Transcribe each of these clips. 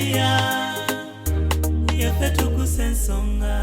Media, yaffe tukusa ensonga.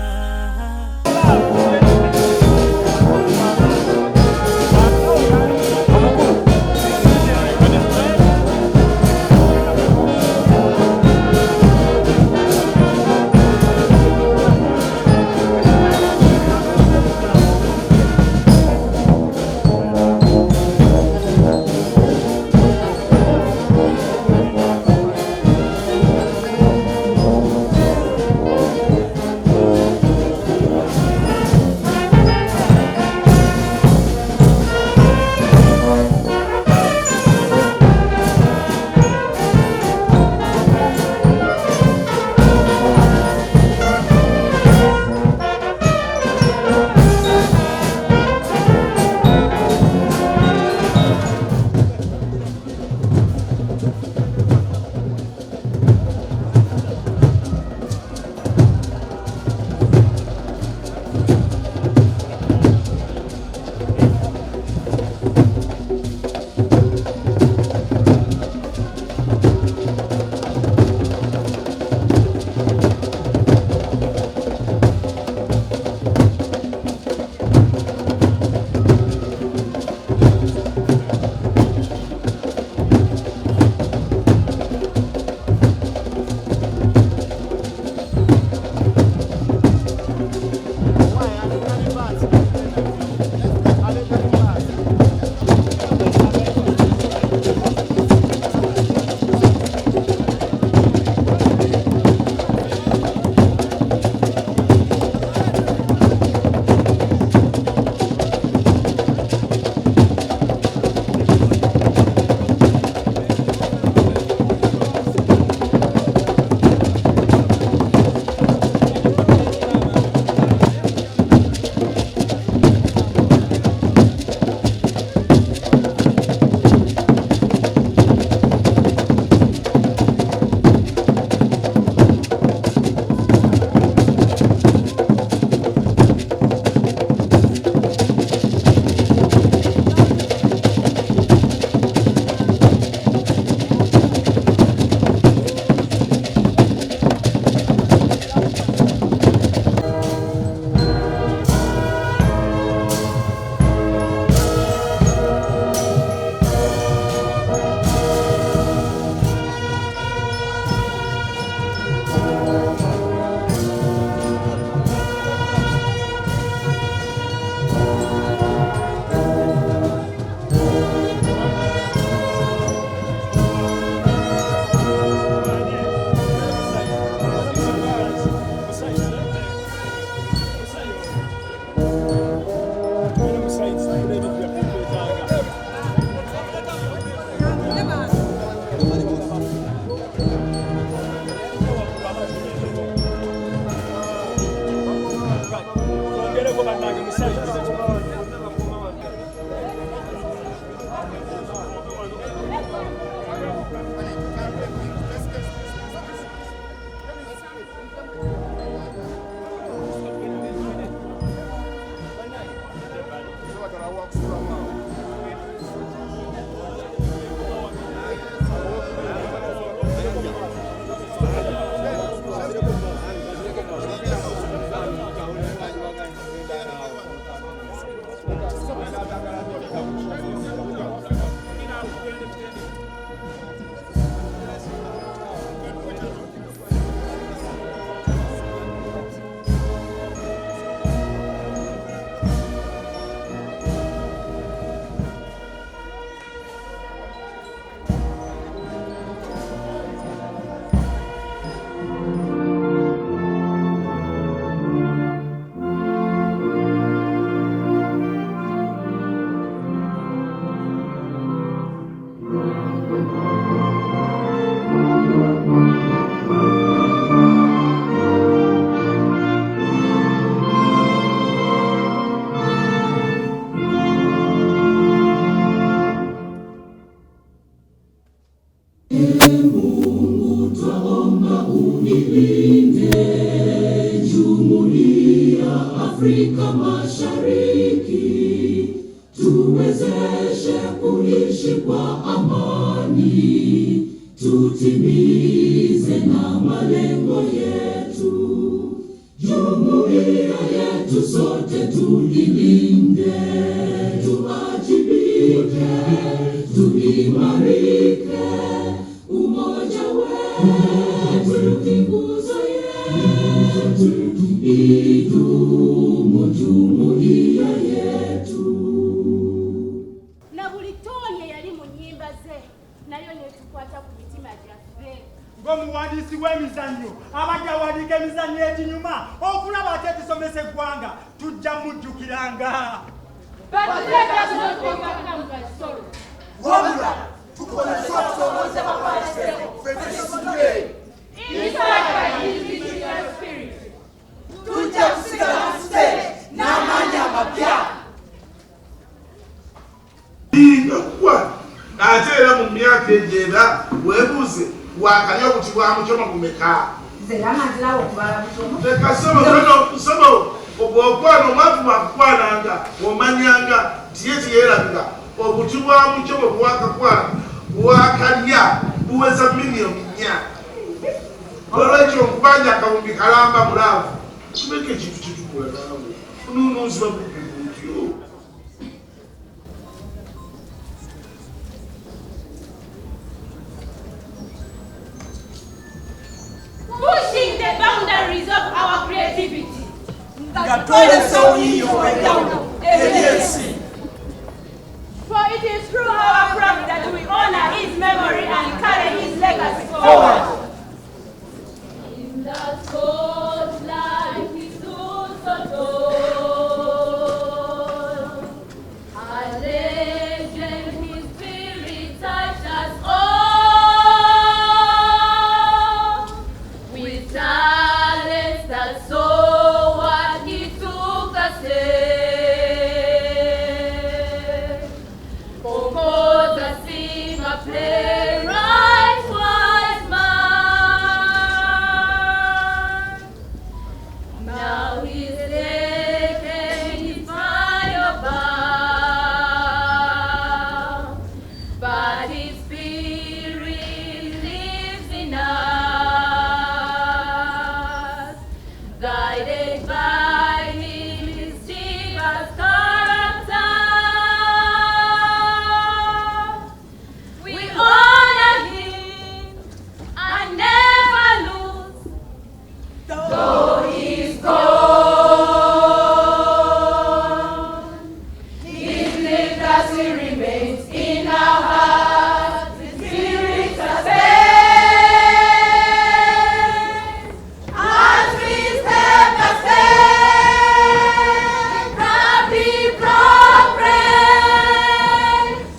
Na malengo yetu, jumuiya yetu sote tuilinde, tuwajibike, tuimarike, umoja wetu ni nguzo yetu, idumu jumuiya yetu. Na buli tone eyali mu nnyimba ze nayo netukwata ku mitima gyaffe. Ng'omuwandiisi w'emizannyo abadde awandiika emizannyo eginyuma okulaba ate egisomesa eggwanga, tujja mujjukiranga. But let us not overcome by sorrow. Wabula tukozesa okusoomozebwa kwa ffe tusitule. Inspired by his visionary spirit. Tujja kusigala ku stage n'amaanyi amapya. Nga kukwana ate era mu myaka egyo era weebuuze wakalya obuti bwa mukyoma bumeka? Nze yamanzirawo okubala butono. Leka sebo, sebo, bw'okwana omwavu bwakukwananga omanyanga nti ye tiyerabira obuti bwa mukyoma bwakakwana bwakalya buweza 4 million. Olwekyo nkubanja akawumbi kalamba mulaavu tubeko ekintu kyetukola naawe nunuziba butyo. Pushing the boundaries of our creativity. Nga twolesa obuyiiya obw'enjawulo eri ensi. For it is through our craft that we honor his memory and carry his legacy forward. In the spotlight, he stood so tall. A legend, his spirit touched us all. With talents that soared, he took the stage. Composer, singer, playwright, wise man. Now he's taken his final bow, but his spirit lives in us, guided by his mischievous character. We honor him and never lose, though he's gone. His legacy remains in our hearts. His spirit sustains. As we step the stage, proudly progress.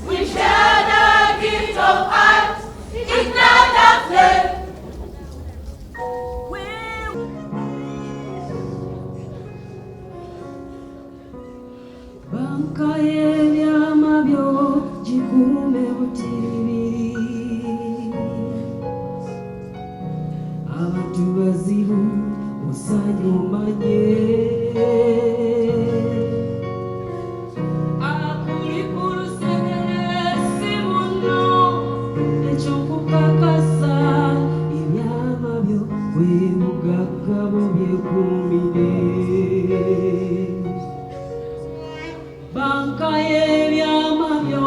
We share the gift of art, ignite the flame. We Banka y'ebyama byo gikuume butiribiri, abantu bazibu osaanye omanye akuli ku lusegere si munno ekyokukakasa ebyama byo bwe bugagga bo byekuumire. Banka y'ebyama byo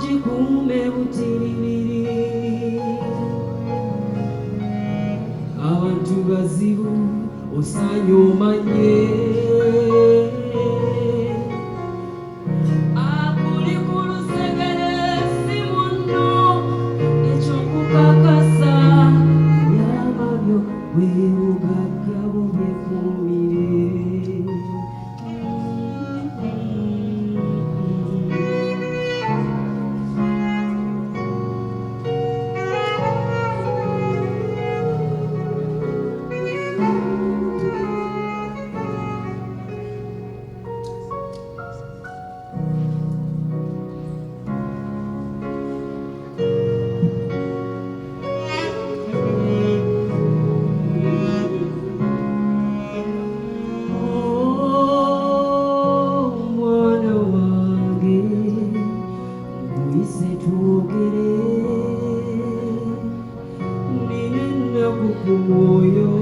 gikuume butiribiri, abantu bazibu osaanye omanye akuli ku lusegere si munno ekyokukakasa ebyama byo bwe bugagga bo byekuumire. Ennaku ku mwoyo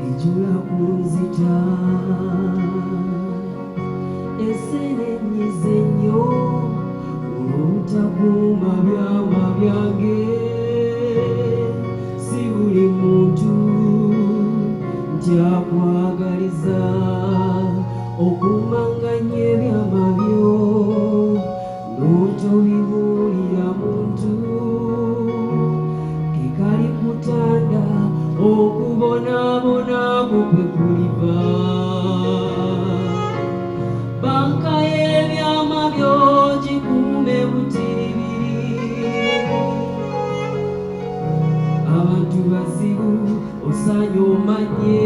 ejula kunzita. Ensenenyize nnyo olw'obutakuuma byama byange. Si buli muntu nti akwagaliza okumanganya ebyama byo n'otobibuulira muntu. Kekali kutanda okubonaabona kwo kwe kuliva. Banka y'ebyama byo gikuume butiribiri. Abantu bazibu osaanye omanye.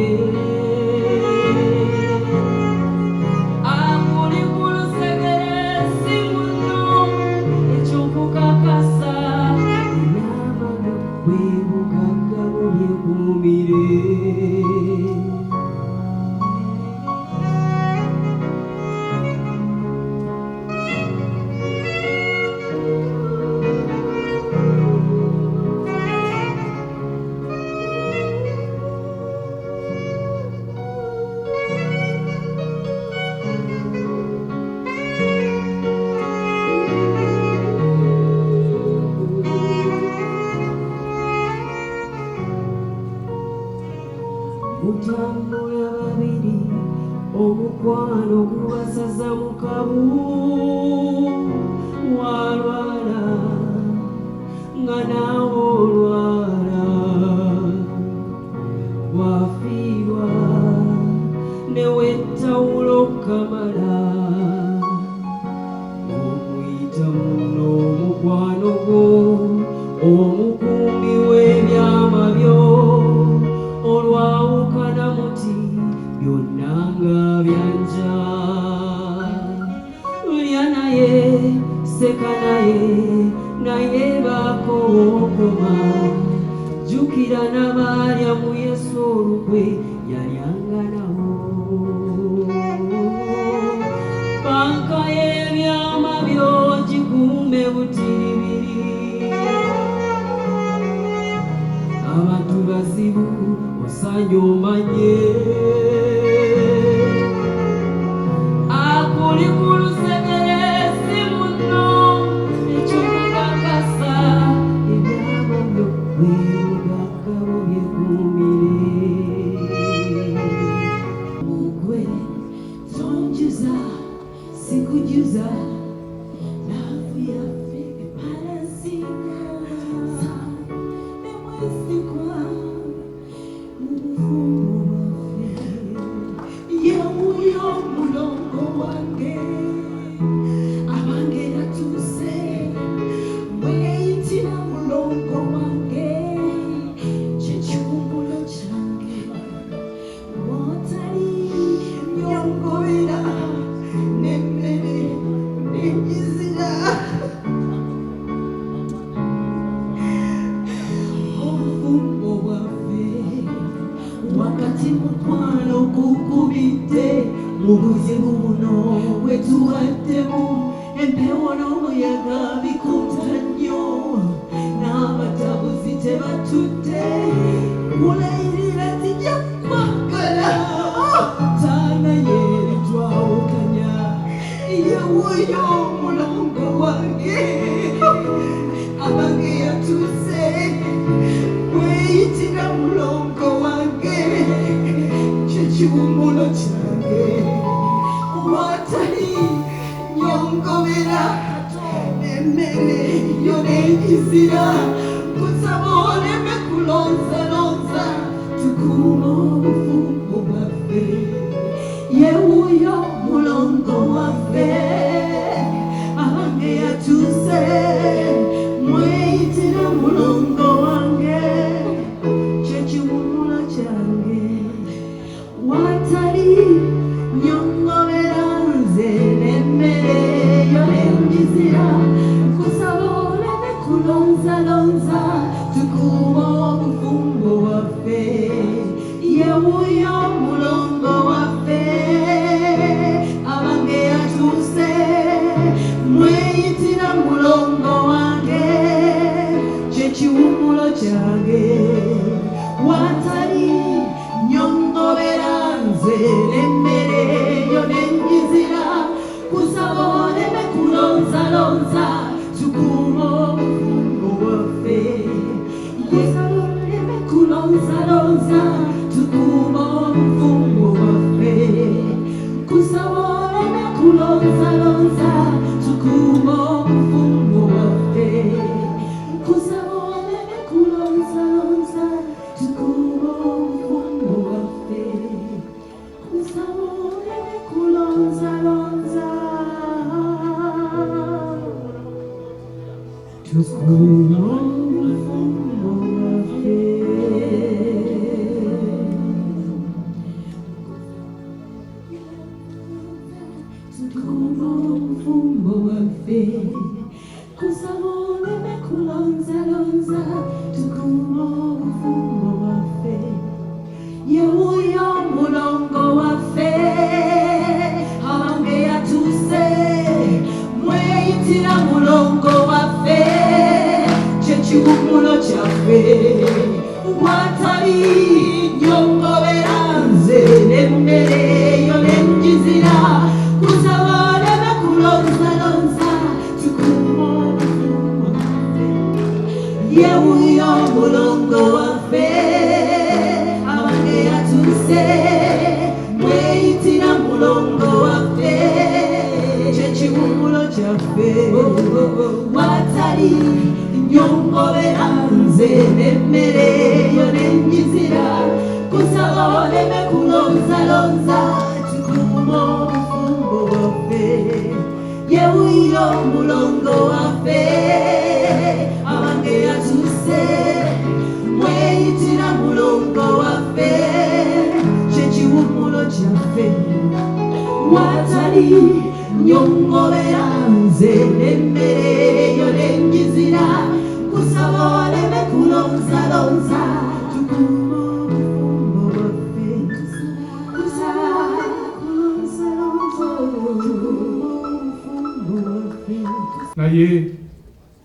Akuli ku lusegere si munno, eky'okukakasa. Ebyama byo bwe bugagga bwo byekuumire. Mutambula babiri omukwano gubasaza mu kabu. Walwala nga naawe olwala, wafiirwa ne wettawula okukamala. Omuyita munno omukwano gwo, omukuumi w'ebyama byo. Olwawukana muti byonna nga byanja. Lya naye, seka naye, naye baako w'okoma. Jjukira n'abaalya mu Yesu olukwe yalyanga nabo. Banka y'ebyama byo gikuume butiribiri. Abantu bazibu osaanye omanye. Akuli ku lusegere si munno, eky'okukakasa. Ebyama byo bwe bugagga bwo byekuumire. Mugwe tonjuza, sikujuza, love yaffe ebalansinga nemwesigwa mu bufumbo bwaffe. Yewuyo mulongo wange abange yatuuse, mweyitira mulongo wange, kyekiwummulo kyange. Wotali nyongobera n'emmere n'emizira. Obufumbo bwaffe wakati mukwano gukubidde mu buzibu buno bwe tubaddemu. Empewo n'omuyaga bikunta nnyo, n'abatabuzi tebatudde. Kulayirira tijja kwagala taana yeeritwawukanya. Yewuyo mulongo wange abange yatuuse, mweyitira mulongo wange, kyekiwummulo kyange. Watali nyongobera emmere yo n'ekizira. Kusaba oleme kulonzalonza, tukuuma obufumbo bwaffe. Yewuyo mulongo waffe abange yatuuse, mweyitira mulongo wange, kyekiwummulo kyange. Watali nyongobera nze n'emmere yo n'enjizira. Nkusaba oleme kulonzalonza, tukuuma kulonzalonza tukuuma obufumbo bwaffe. Nkusaba oleme kulonzalonza tukuuma obufumbo bwaffe. Nkusaba oleme kulonzalonza tukuuma obufumbo bwaffe. Nkusaba oleme kulonzalonza tukuuma obufumbo bwaffe. Tukuuma obufumbo bwaffe. Nkusaba oleme kulonzalonza tukuuma obufumbo bwaffe. Yewuyo mulongo waffe abange yatuuse mweyitira mulongo waffe kyekiwummulo kyaffe watali nyongobera nze n'emmere yo nenjizira kusaba oleme kulonzalonza tukuuma obufumbo bwaffe. Yewuyo mulongo waffe abange yatuuse mweyitira mulongo waffe kyekiwummulo kyaffe watali nyongobera nze n'emmere yo nenjizira kusaba oleme kulonzalonza tukuuma obufumbo bwaffe. Yewuyo mulongo waffe abange yatuuse mweyitira mulongo waffe kyekiwummulo kyaffe watali nyongobera nze n'emmere yo nenjizira kusaba oleme kulonzalonza tukuuma obufumbo bwaffe. Kusaba oleme kulonzalonza tukuuma obufumbo bwaffe. Naye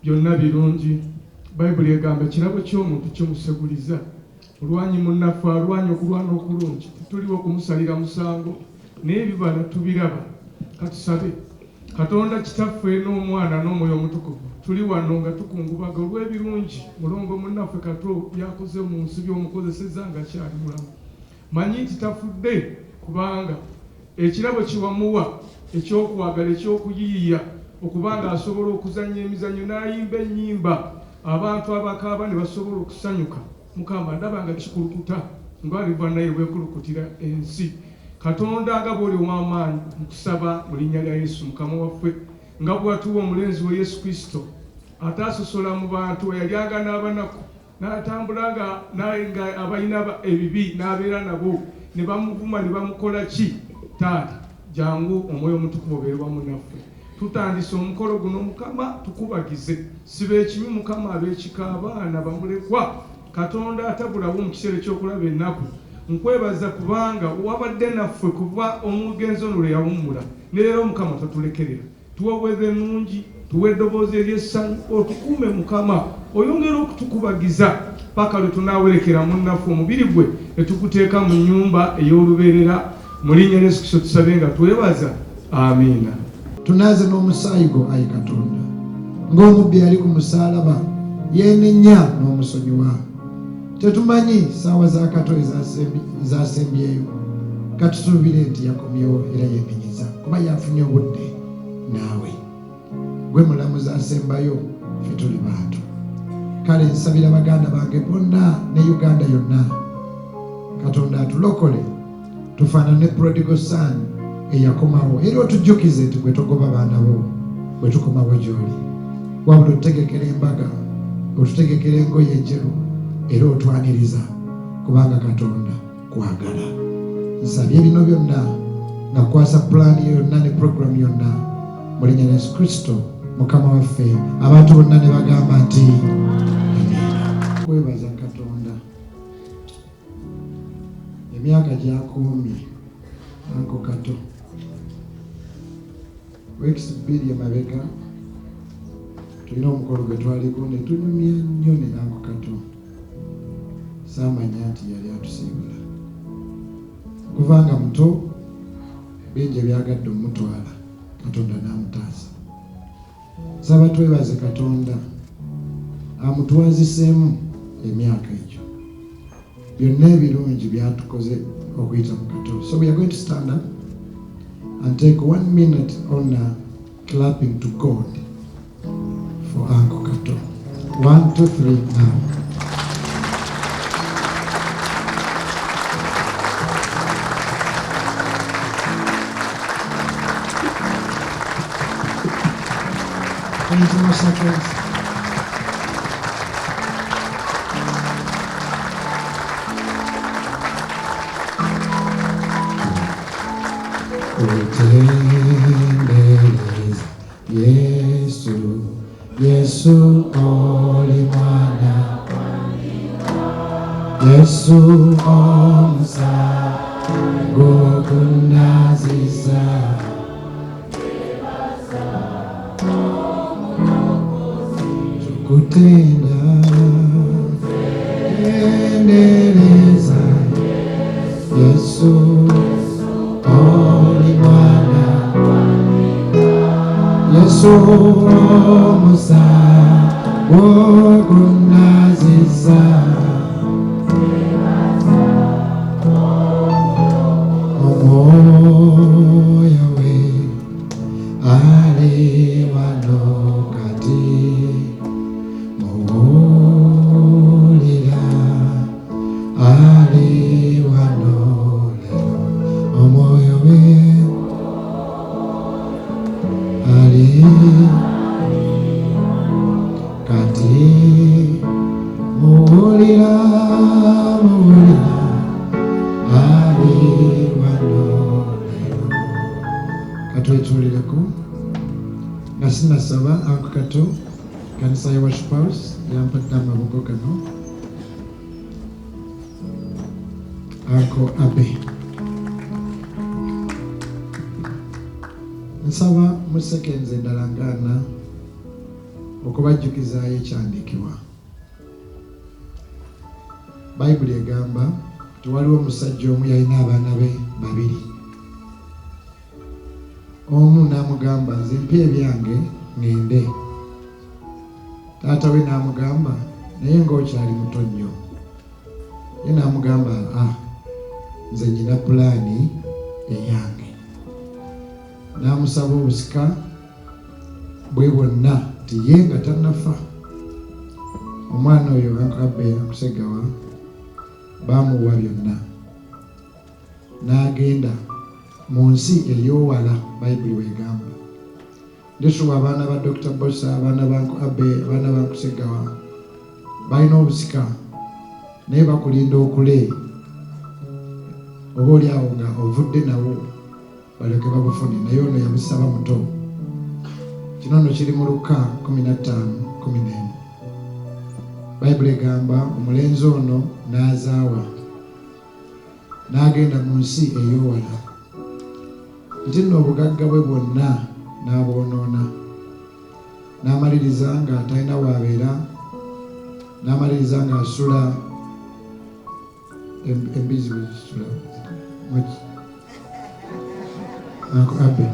byonna birungi. Bayibuli egamba ekirabo ky'omuntu kimuseguliza. Olwanyi munnaffe alwanye okulwana okulungi, tetuliwo kumusalira musango, naye ebibala tubiraba. Katusabe. Katonda Kitaffe n'Omwana n'Omwoyo Omutukuvu, tuli wano nga tukungubaga olw'ebirungi mulongo munnaffe Kato byakoze mu nsi by'omukozesezza nga kyali mulamu. Manyi nti tafudde kubanga ekirabo kiwamuwa ekyokwagala, ekyokuyiiya, okuba nga asobola okuzannya emizannyo n'ayimba ennyimba abantu abakaaba ne basobola okusanyuka. Mukama, ndaba nga kikulukuta nga liva naye bwekulukutira ensi. Katonda nga bw'oli ow'amaanyi, nkusaba mu linnya lya Yesu Mukama waffe, nga bw'atuwa omulenzi we Yesu Kristo ataasosola mu bantu, eyalyanga n'abanaku n'atambula nga nga abalina ebibi n'abeera nabo ne bamuvuma ne bamukola ki. Taata, jangu Omwoyo Omutukuvu obeere wamu naffe. Tutandise omukolo guno Mukama, tukubagize. Siba ekibi Mukama, ab'ekika, abaana bamulekwa. Katonda atabulawo mu kiseera ekyokulaba ennaku, nkwebaza kubanga wabadde naffe kuva omugenzi ono lwe yawummula ne leero. Mukama, totulekerera, tuwe obweza ennungi, tuwe eddoboozi ery'essanyu, otukuume Mukama, oyongere okutukubagiza paka lwe tunaawerekera munnaffe omubiri gwe ne tuguteeka mu nnyumba ey'olubeerera. Mu linnya lya Yesu Kristo tusabe nga twebaza, amiina. Tunaaze n'omusaayi gwo, ayi Katonda, ng'omubbi ali ku musaalaba yeenenya n'omusonyiwa. Tetumanyi ssaawa za Kato ezasembyeyo. Katusuubire nti yakomyewo era yeenenyeza kuba yafunye obudde naawe. Gwe mulamuzi asembayo, ffe tuli bantu. Kale nsabira baganda bange bonna ne Uganda yonna, Katonda atulokole tufaanane prodigal son eyakomawo, era otujjukize nti gwe togoba baana bo bwe tukomawo gy'oli, wabula otutegekera embaga, otutegekera engoye enjeru, era otwaniriza kubanga Katonda kwagala. Nsabye bino byonna nga kwasa pulaani yonna ne puroguramu yonna mu linnya lya Yesu Kristo Mukama waffe. Abantu bonna ne bagamba nti amiina. Kwebaza Katonda emyaka gyakuumye Uncle Kato. Weeks 2 emabega tulina omukolo gwe twaliko ne tunyumya nnyo ne Uncle Kato. Saamanya nti yali atusiibula. Kuva nga muto bingi ebyagadde omutwala, Katonda n'amutaasa. Nsaba twebaze Katonda amutwaziseemu emyaka egyo. Byonna ebirungi byatukoze okuyita mu Kato. So we are going to stand up and take 1 minute on clapping to God for Uncle Kato. One, two, three, now. 20 more seconds. Utendereza Yesu, Yesu oli mwana, Yesu omusango gunaziza. Tukutenda tendereza Yesu oli mwana, Yesu omusango gunaziza. Omwoyo we ali wano kati, muwulira ali wano leero. Omwoyo we ali kati, muwulira, muwulira ali wano leero. Katwetulireko nga sinasaba. Uncle Kato, kanisa ya Worship House yampadde amabugo gano. Uncle Abe, nsaba mu seconds endala ngaana okubajjukizaayo ekyandiikibwa. Bayibuli egamba nti waliwo omusajja omu yalina abaana be babiri. Omu n'amugamba, "Nze mpa ebyange ŋŋende." Taata we n'amugamba, "Naye ng'okyali muto nnyo." Ye n'amugamba, "Ah, nze nyina pulaani eyange." N'amusaba obusika bwe bwonna nti ye nga tannafa. Omwana oyo Uncle Abe Akusegawa baamuwa byonna n'agenda mu nsi ey'owala. Bayibuli wegamba ndisuba abaana ba Dr. Bosa, abaana ba Uncle Abe, abaana ba Nkusegawa balina obusika, naye bakulinda okule oba oli awo nga ovudde nawo balyoke babufune. Naye ono yabusaba muto. Kino nno kiri mu Luka 15:11. Bayibuli egamba omulenzi ono n'azaawa n'agenda mu nsi ey'owala, nti nno obugagga bwe bwonna n'abwonoona, n'amaliriza nga talina waabeera, n'amaliriza ng'asula embizi bwe zisula. Uncle Abe.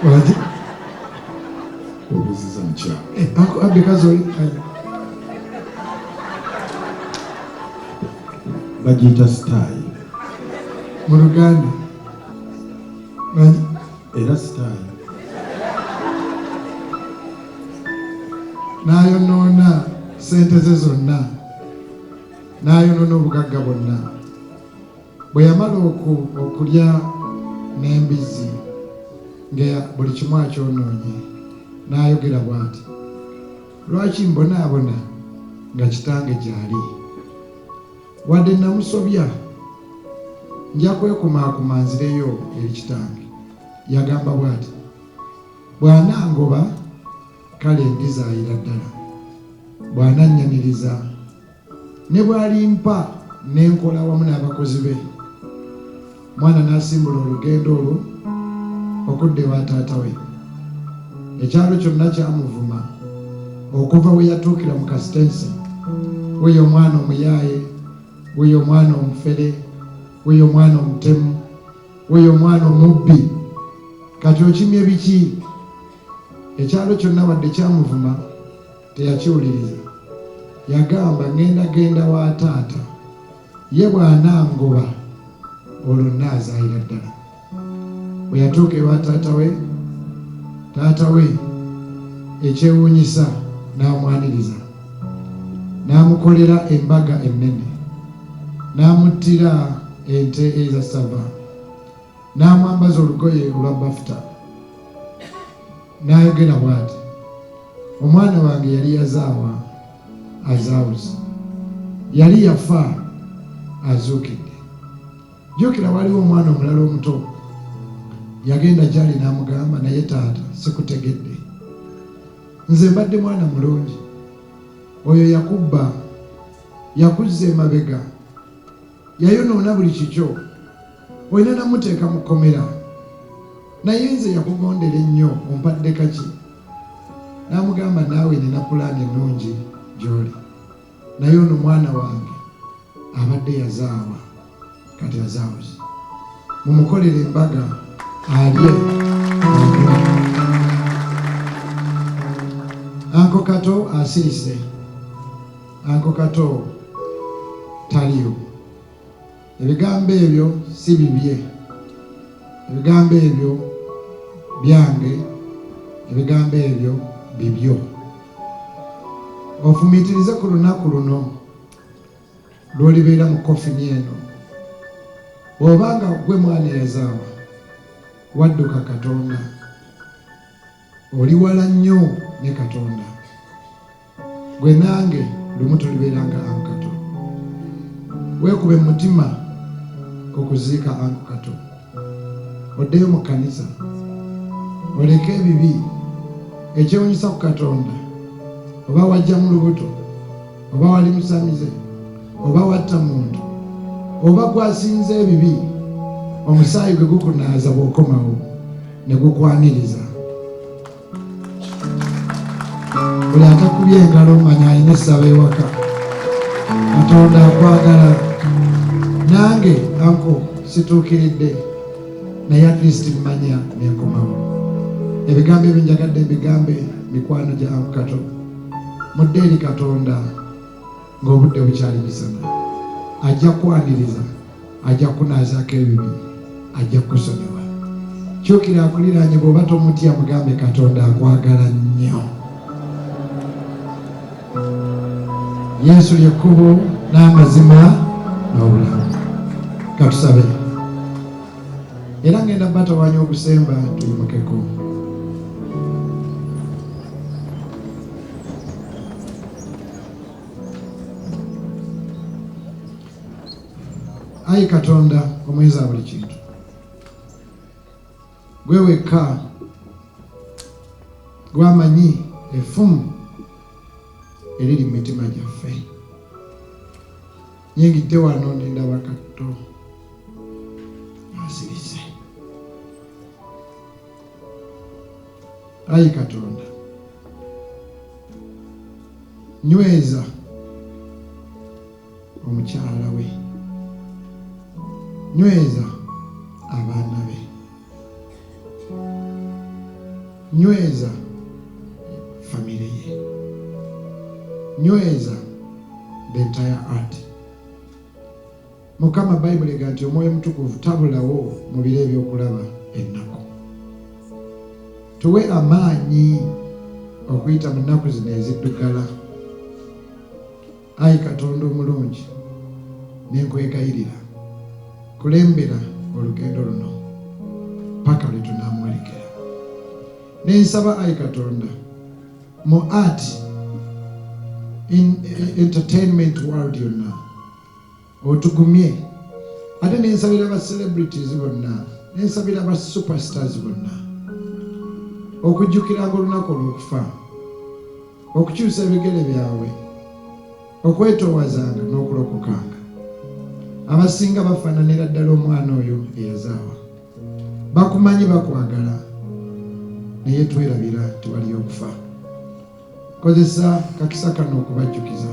Wangi? Obuuziza mukyala. Eh, Uncle Abe kazi oli Bagiyita sty. Mu Luganda? Wangi? Era sty. N'ayonoona sente ze zonna, n'ayonoona obugagga bwonna. Bwe yamala okulya n'embizzi nga buli kimu akyonoonye, n'ayogera bw'ati, "Lwaki mbonaabona nga kitange gy'ali? Wadde namusobya, nja kwekumaakuma nzireyo eri kitange." Yagamba bw'ati, "Bw'anangoba, kale ndizaayira ddala. Bw'anannyaniriza ne bw'alimpa n'enkola wamu n'abakozi be." Mwana n'asimbula olugendo olwo okudda ewa taata we. Ekyalo kyonna kyamuvuma okuva we yatuukira mu kasitensi: "Wuyo omwana omuyaaye, wuyo omwana omufere, wuyo omwana omutemu, wuyo omwana omubbi, kati okimye biki?" Ekyalo kyonna wadde kyamuvuma, teyakiwuliriza. Yagamba ŋŋenda genda wa taata, ye bw'anangoba olwo nnaazaayira ddala. Bwe yatuuka ewa taata we, taata we ekyewuunyisa n'amwaniriza, n'amukolera embaga ennene, n'amuttira ente eza ssava, n'amwambaza olugoye olwa bafuta, n'ayogera bw'ati, Omwana wange yali yazaawa azaawuse, yali yafa azuukidde. Jjukira waliwo omwana omulala omuto yagenda gy'ali n'amugamba, naye taata sikutegedde, nze mbadde mwana mulungi, oyo yakubba, yakuzza emabega, yayonoona buli kikyo, olina namuteeka mu kkomera, naye nze yakugondera ennyo ompadde kaki? N'amugamba, naawe nina pulaani ennungi gy'oli, naye ono mwana wange abadde yazaawa kati azaawuse, mumukolere embaga alye anywe. Anko Kato asirise, Anko Kato taliyo. Ebigambo ebyo si bibye, ebigambo ebyo byange, ebigambo ebyo bibyo. Ofumiitirize ku lunaku luno lw'olibeera mu kofini eno. Bw'oba nga ggwe mwana eyazaawa, wadduka Katonda, oli wala nnyo ne Katonda. Gwe nange lumu tulibeera nga Anko Kato. Weekube mu mutima ku kuziika Anko Kato, oddeyo mu kkanisa, oleke ebibi. Ekyewunyisa ku Katonda, oba wajja mu lubuto, oba wali musamize, oba watta muntu, oba gwasinza ebibi, omusaayi gwe gukunaaza bw'okomawo ne gukwaniriza. Buli atakubye engalo manya alina essaba ewaka. Katonda akwagala. Nange anko situukiridde, naye at least mmanya nenkomawo. Ebigambo ebyo njagadde mbigambe mikwano gya Anko Kato, mudde eri Katonda ng'obudde bukyali misana. Ajja kukwaniriza, ajja kukunaazaako ebibi, ajja kukusonyiwa. Kyukira akuliraanye, bw'oba tomutya mugambe Katonda akwagala nnyo. Yesu lye kkubo n'amazima n'obulamu. Katusabe. Era ngenda batawaanya okusemba tuyimukeko. Ayi Katonda omuyinza wa buli kintu, gwe wekka gwamanyi effumu eriri mu mitima gyaffe. Nyingidde wano ne ndaba Kato asirise. Ayi Katonda, nyweza omukyala we, nyweza abaana be, nyweza famire ye, nyweza the entire art. Mukama, Bayibuli egamba nti Omwoyo Omutukuvu tabulawo mu biro eby'okulaba ennaku. Tuwe amaanyi okuyita mu nnaku zino eziddugala. Ayi Katonda omulungi, ne nkwegayirira, kulembera olugendo luno paka lwe tunaamwolekera. Ne nsaba, ayi Katonda, mu art in entertainment world yonna otugumye. Ate ne nsabira ba celebrities bonna, ne nsabira ba superstars bonna okujjukiranga olunaku olw'okufa, okukyusa ebigere byabwe, okwetoowazanga n'okulokokanga. Abasinga bafaananira ddala omwana oyo eyazaawa. Bakumanyi, bakwagala, naye twerabira nti waliyo okufa. Kozesa kakisa kano okubajjukiza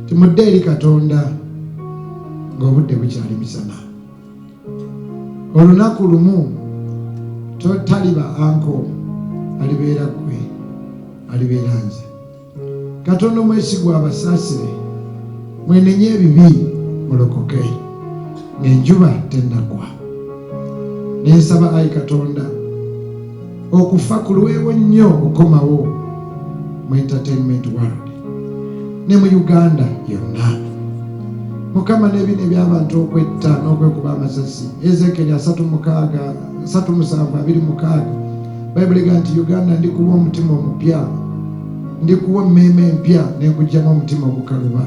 nti mudde eri Katonda ng'obudde bukyali misana. Olunaku lumu taliba anko, alibeera ggwe, alibeera nze. Katonda omwesigwa abasaasire, mwenenye ebibi mulokoke ng'enjuba tennagwa. Ne nsaba ayi Katonda okufa kulwewo nnyo okukomawo mu entertainment world ne mu Uganda yonna. Mukama n'ebino eby'abantu okwetta n'okwekuba amasasi, Ezeekeri 36 37 26, Bayibuli egamba nti Uganda ndikuwa omutima omupya, ndikuwa emmeeme empya ne nkugyamu omutima ogukaluba.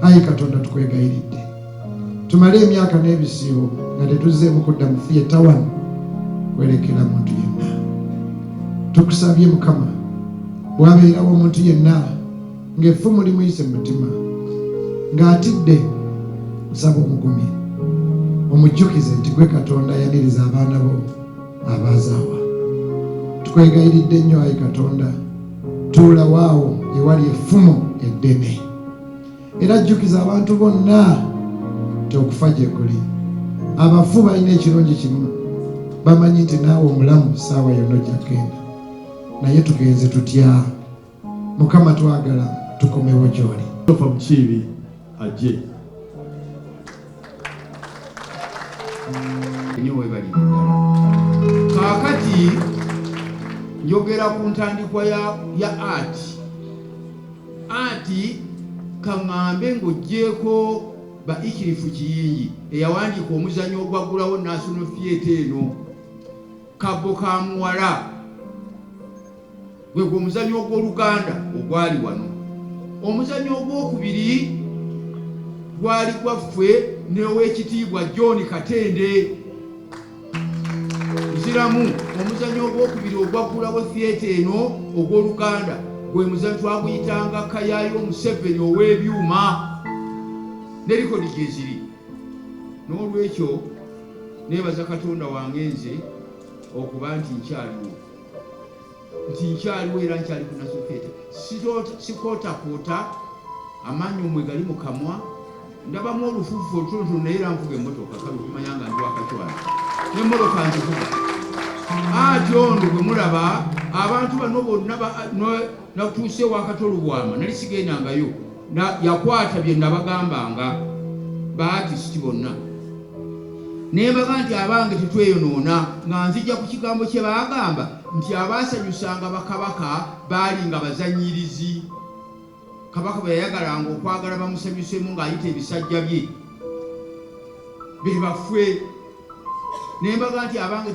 Ayi Katonda tukwegayiridde tumale emyaka n'ebisiibo nga tetuzzeemu kudda mu theatre wano kwerekera muntu yenna. Tukusabye Mukama bw'abeerawo omuntu yenna ng'effumu limuyise mu mutima ng'atidde, nsaba omugumye omujjukize nti gwe Katonda ayaniriza abaana bo abaazaawa. Tukwegayiridde nnyo ayi Katonda, tuula waawo ewali effumu eddene era jjukiza abantu bonna nti okufa gye kuli. Abafu balina ekirungi kimu, bamanyi nti naawe omulamu ssaawa yonna ojja kugenda, naye tugenze tutya? Mukama twagala tukomewo gy'oli. Christopher Mukiibi ajje. Nnyo weebalire ddala. Kaakati njogera ku ntandikwa ya, ya art. Art kaŋŋambe ng'oggyeeko ba Ikirifu Kiyingi eyawandiika omuzannyo ogwaggulawo National Theatre eno, Kabbo ka Muwala. Gwegwo omuzannyo ogw'Oluganda ogwali wano. Omuzannyo ogwokubiri gwali gwaffe n'Oweekitiibwa John Katende. Nziramu, omuzannyo ogwokubiri ogwaggulawo theatre eno ogw'Oluganda gwe muzannyo twaguyitanga Kayaayo Museveni ow'ebyuma ne likodi gyeziri. N'olwekyo neebaza Katonda wange nze okuba nti nkyaliwo. Nti nkyaliwo era nkyali ku National Theatre. Sikootakoota, amannyo mwe gali mu kamwa, ndabamu olufuufu olutonotono naye era nvuga emmotoka, kale okumanya nga ndi wa Kachwani n'emmotoka ngivuga. Ati ono gwe mulaba, abantu bano bonna natuuse ewa Kato Lubwama nali sigendangayo, yakwata bye nabagambanga ba artist bonna. Ne mbaga nti, Abange tetweyonoona, nga nzija ku kigambo kye baagamba nti abaasanyusanga bakabaka baali nga bazannyirizi. Kabaka bwe yayagalanga okwagala bamusanyuseemu ng'ayita ebisajja bye be baffe. Ne mbaga nti, Abange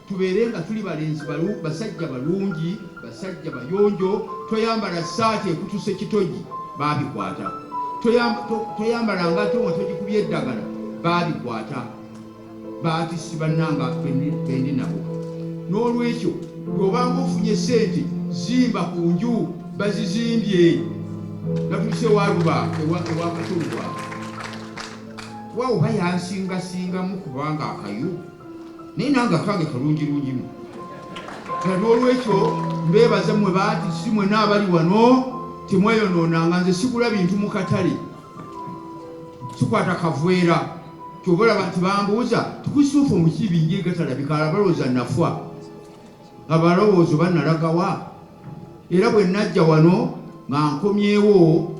tubeere nga tuli balenzi basajja balungi, basajja bayonjo, toyambala ssaati ekutuse kitogi, baabikwata. Toyambala ngatto nga togikubye ddagala, baabikwata. Baatisi bannange be ndi nabo. N'olwekyo bw'obanga ofunye ssente zimba ku nju, bazizimbye. Natuuse ewa Luba, ewa Kato Lubwama. Wa oba yansingasingamu kubanga akayu naye nange akange kalungirungimu. N'olwekyo mbeebaza mmwe baatisi mwenna abali wano, temweyonoonanga. Nze sigula bintu mu katale, sikwata kaveera. Ky'ova olaba nti bambuuza nti Christopher Omukiibi nje gatalabika, abalowooza nafa, abalowooza oba nalagawa. Era bwe najja wano nga nkomyewo,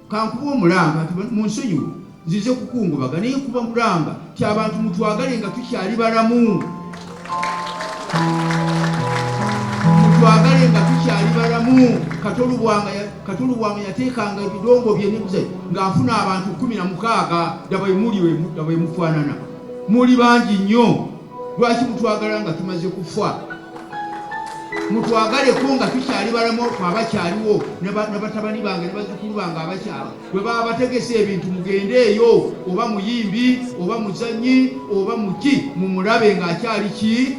kankube omulanga nti munsonyiwe nzize kukungubaga, naye nkuba mulanga nti abantu mutwagale nga tukyali balamu, mutwagale nga tukyali balamu. Kato Lubwama yateekanga ebidongo bye nebuze ng'afuna abantu 16. Ddaba emuli ddaba emufaanana, muli bangi nnyo. Lwaki mutwagala nga tumaze kufa? Mutwagaleko nga tukyali balamu, abakyaliwo ne batabani bange ne bazzukulu bange abakyala bwe baba bategese ebintu mugendeeyo, oba muyimbi oba muzannyi oba muki, mumulabe ng'akyali ki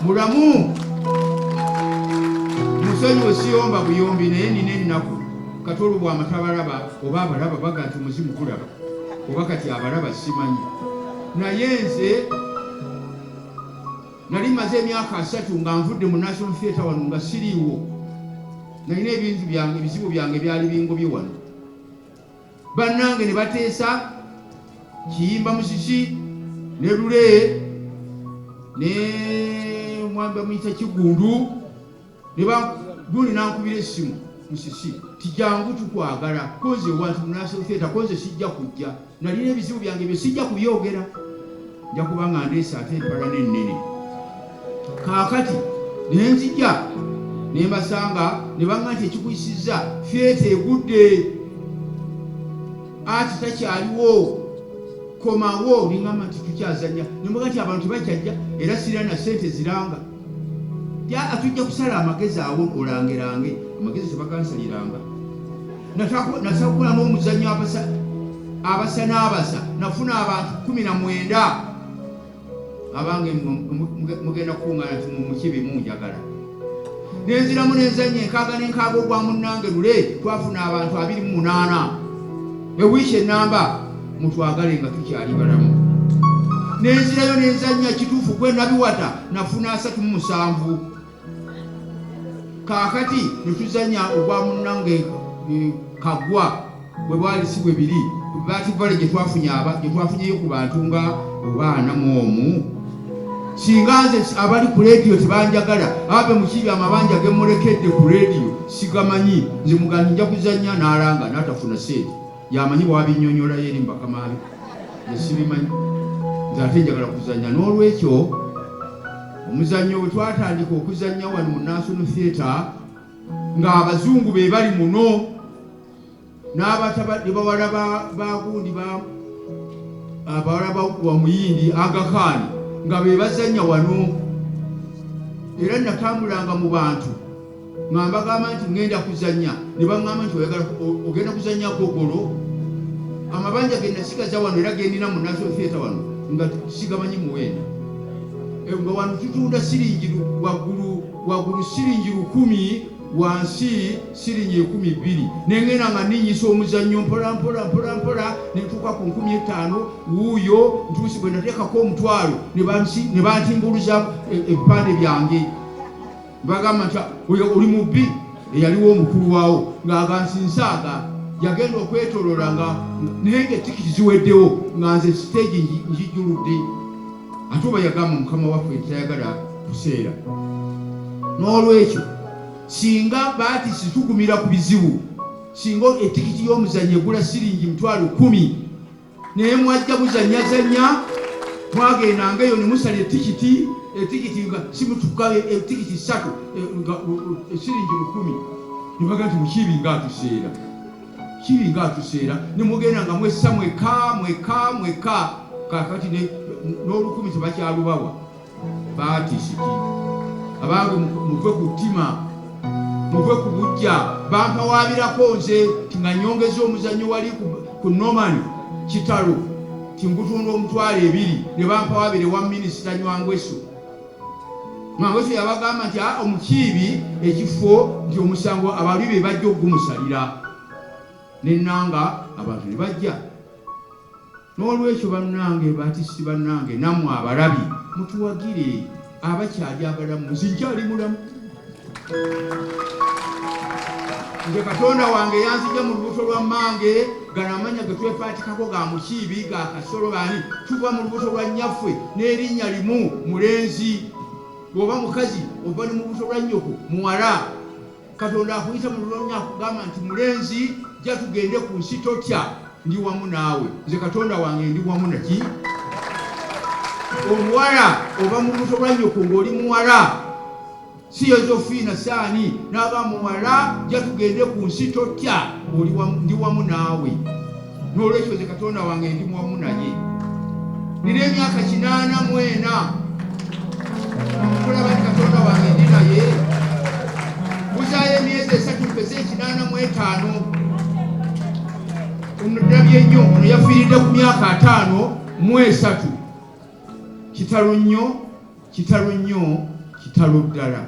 mulamu. Musonyiwe siyomba buyombi, naye nina ennaku. Kato Lubwama tabalaba, oba abalaba baga nti omuzimu gulaba, oba kati abalaba simanyi, naye nze nali maze emyaka 30 nga nvudde mu National Theatre wano nga siriiwo. Nalina ebintu byange, ebizibu byange byali bingobye wano. Bannange ne bateesa Kiyimba Musisi ne Lule ne mwami bamuyita Kigundu ne gundi nankubira essimu. Musisi ti jangu tukwagala ko nze wantu mu National Theatre ko nze sijja kujja nalina ebizibu byange byo sijja kubyogera nja kuba nga ndeese ate empalana ennene kaakati ne nzija ne mbasanga ne baŋŋa nti ekikuyisizza theatre egudde ati takyaliwo komawo ne ŋŋamba nti tukyazannya ne mbaga nti abantu tebakyajja era sirina na ssente ziranga Aa tujja kusala amagezi awo olangerange amagezi tebagansaliranga nasakola n'omuzannyo abasa abasa n'abasa nafuna abantu 19 abange mugenda kukuŋŋaana nti mukibi munjagala nenziramu nenzannya enkaaga n'enkaaga ogwa munnange lule twafuna abantu 28 ewiiki ennamba mutwagale nga tukyali balamu nenzirayo nenzannya kituufu gwe nabiwata nafuna 37 kaakati netuzannya ogwa munnange eh, kagwa bwe bwali si bwe biri bativale gye twafunye aba gye twafunyeyo ku bantu nga oba ana mu omu singa nze abali ku leediyo tebanjagala abe mukibi amabanja gemulekedde ku leediyo sigamanyi nze muganyi nja kuzannya n'alanga n'atafuna sente yamanyi bwabinyonyolayo eri mubakama be nze sibimanyi nze ate njagala kuzannya n'olwekyo omuzannyo bwe twatandika okuzannya wano mu National Theatre ng'abazungu be bali muno n'abatabadde bawala ba gundi ba abawala ba wa muyindi Aga Khan nga be bazannya wano era natambulanga mu bantu nga mbagamba nti ŋŋenda kuzannya ne baŋŋamba nti oyagala ogenda kuzannya gogolo amabanja ge nasigaza wano era ge nnina mu National Theatre wano nga sigamanyi muwendo eh, nga wano tutunda siringi waggulu waggulu siringi lukumi wansi siringi 2000 ne ŋŋenda nga nninnyisa omuzannyo mpola mpola mpola mpola ne ntuuka ku 5000 wuuyo ntuusi bwe nateekako omutwalo ne bantimbuluza e, ebipande byange Bagamba nti oyo oli mubbi eyaliwo omukulu waawo ng'aga nti nsaaga yagenda okwetoloola nga naye nga etikiti ziweddewo nga nze siteegi ngijjuludde ate oba yagamba mukama waffe nti tayagala kuseera n'olwekyo singa baatisi tugumira ku bizibu singa etikiti y'omuzannyo egula siringi 100,000 Naye mwajja muzannyazannya, mwagendanga eyo ne musala etikiti, etikiti nga simutuka etikiti ssatu eh, nga siringi lukumi ne baga nti mukiibi nga atuseera kibi nga atuseera ne mugenda nga mwessa mweka mweka mweka kakati n'olukumi tebakyalubawa Baatisiti abange muve ku ttima muve ku bujja bampawaabirako nze nti nga nyongeza omuzannyo wali ku Norman Kitalo nti ngutunda 20,000 ne bampawaabira ewa minisita Nywangweso. Nywangweso yabagamba nti ah, omukiibi ekifo nti omusango abalwi be bajja okugumusalira ne nnanga abantu ne bajja. N'olwekyo bannange batisiti bannange nammwe abalabi mutuwagire abakyali abalamu nze nkyali mulamu nze katonda wange yanzija mu lubuto lwa mmange gano amannya ge twepaatikako ga mukiibi ga kasolo baani tuva mu lubuto lwa nnyaffe n'erinnya limu mulenzi bw'oba mukazi ova ne mu lubuto lwa nnyoko muwala Katonda akuyita mu lulonya akugamba nti mulenzi jja tugende ku nsi totya ndi wamu naawe nze Katonda wange ndi wamu naki omuwala ova mu lubuto lwa nnyoko ng'oli muwala si Yozofiina saani n'aba muwala jja tugende ku nsi totya ndi wamu naawe n'olwekyo nze Katonda wange ndi wamu naye nina emyaka 84 kulaba nti Katonda wange ndi naye buzaayo emyezi esatu mpeze 85 ndabye nnyo ono yafiiridde ku myaka 53 kitalo nnyo Kitalo nnyo, kitalo ddala.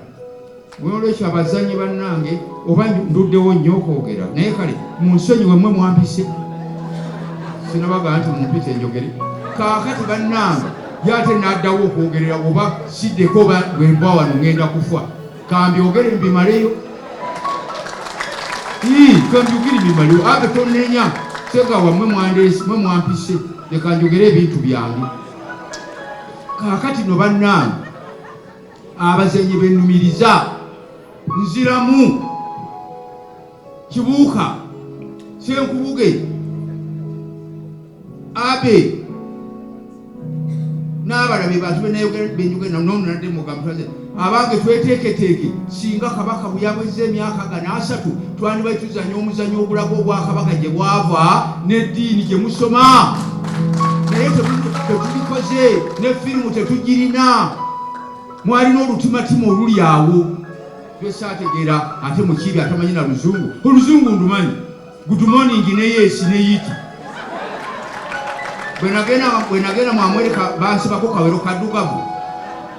N'olwekyo abazannyi bannange, oba nduddewo nnyo okwogera, naye kale munsonyiwe mmwe mwampise. Sinabagamba nti mumpite njogere. Kaakati bannange, ye ate n'addawo okwogerera oba siddeko oba bwe nva wano ŋŋenda kufa. Kambyogere mbimaleyo. Ii, kambyogere mbimaleyo. Abe tonnenya, Ssegawa mmwe mwandeese, mmwe mwampise, leka njogere ebintu byange. Kaakati no bannange abazannyi be nnumiriza nziramu Kibuuka, Ssenkubuge, Abe n'abalala be bantu benjogera nonadde mugamba abange tweteeketeeke singa Kabaka bwe yawezza emyaka gano asatu twandibaye tuzannya omuzannyo ogulaga obwakabaka gye bwava n'eddiini gye musoma, naye tetubikoze ne firimu tetugirina. Mwalina olutimatima oluli awo lwesaategeera ate Mukiibi atamanyi na luzungu. Oluzungu ndumanyi, good morning ne yes ne yiti. Bwe nagenda mu Amerika bansibako kawero kaddugavu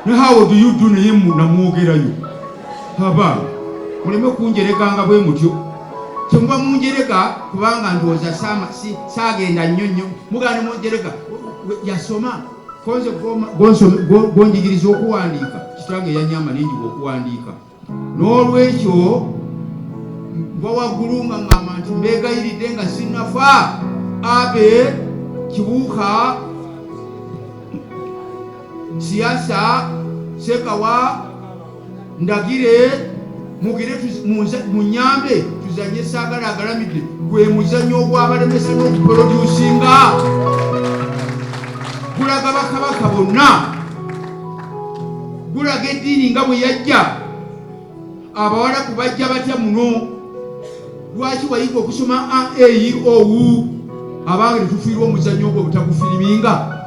ne how do you do, naye namwogerayo. Abange, muleme kunjereganga bwe mutyo, kyemuba munjerega kubanga ndowooza saagenda nnyo nnyo muganda munjerega yasoma konze gwonjigiriza okuwandiika. Kitange yanyamba nenjiga okuwandiika. N'olwekyo nva waggulu nga ŋŋamba nti mbeegayiridde nga sinnafa, Abe Kibuuka, Siyasa, Sekawa, Ndagire, mugire munyambe tuzanye Saagala Agalamidde, gwe muzannyo ogwabalemesa n'okuproducinga. Gulaga bakabaka bonna, gulaga eddiini nga bwe yajja, Abawalabu bajja batya muno, lwaki wayiga okusoma a e i o u. Abange, tetufiirwa omuzannyo ogwo obutagufiriminga?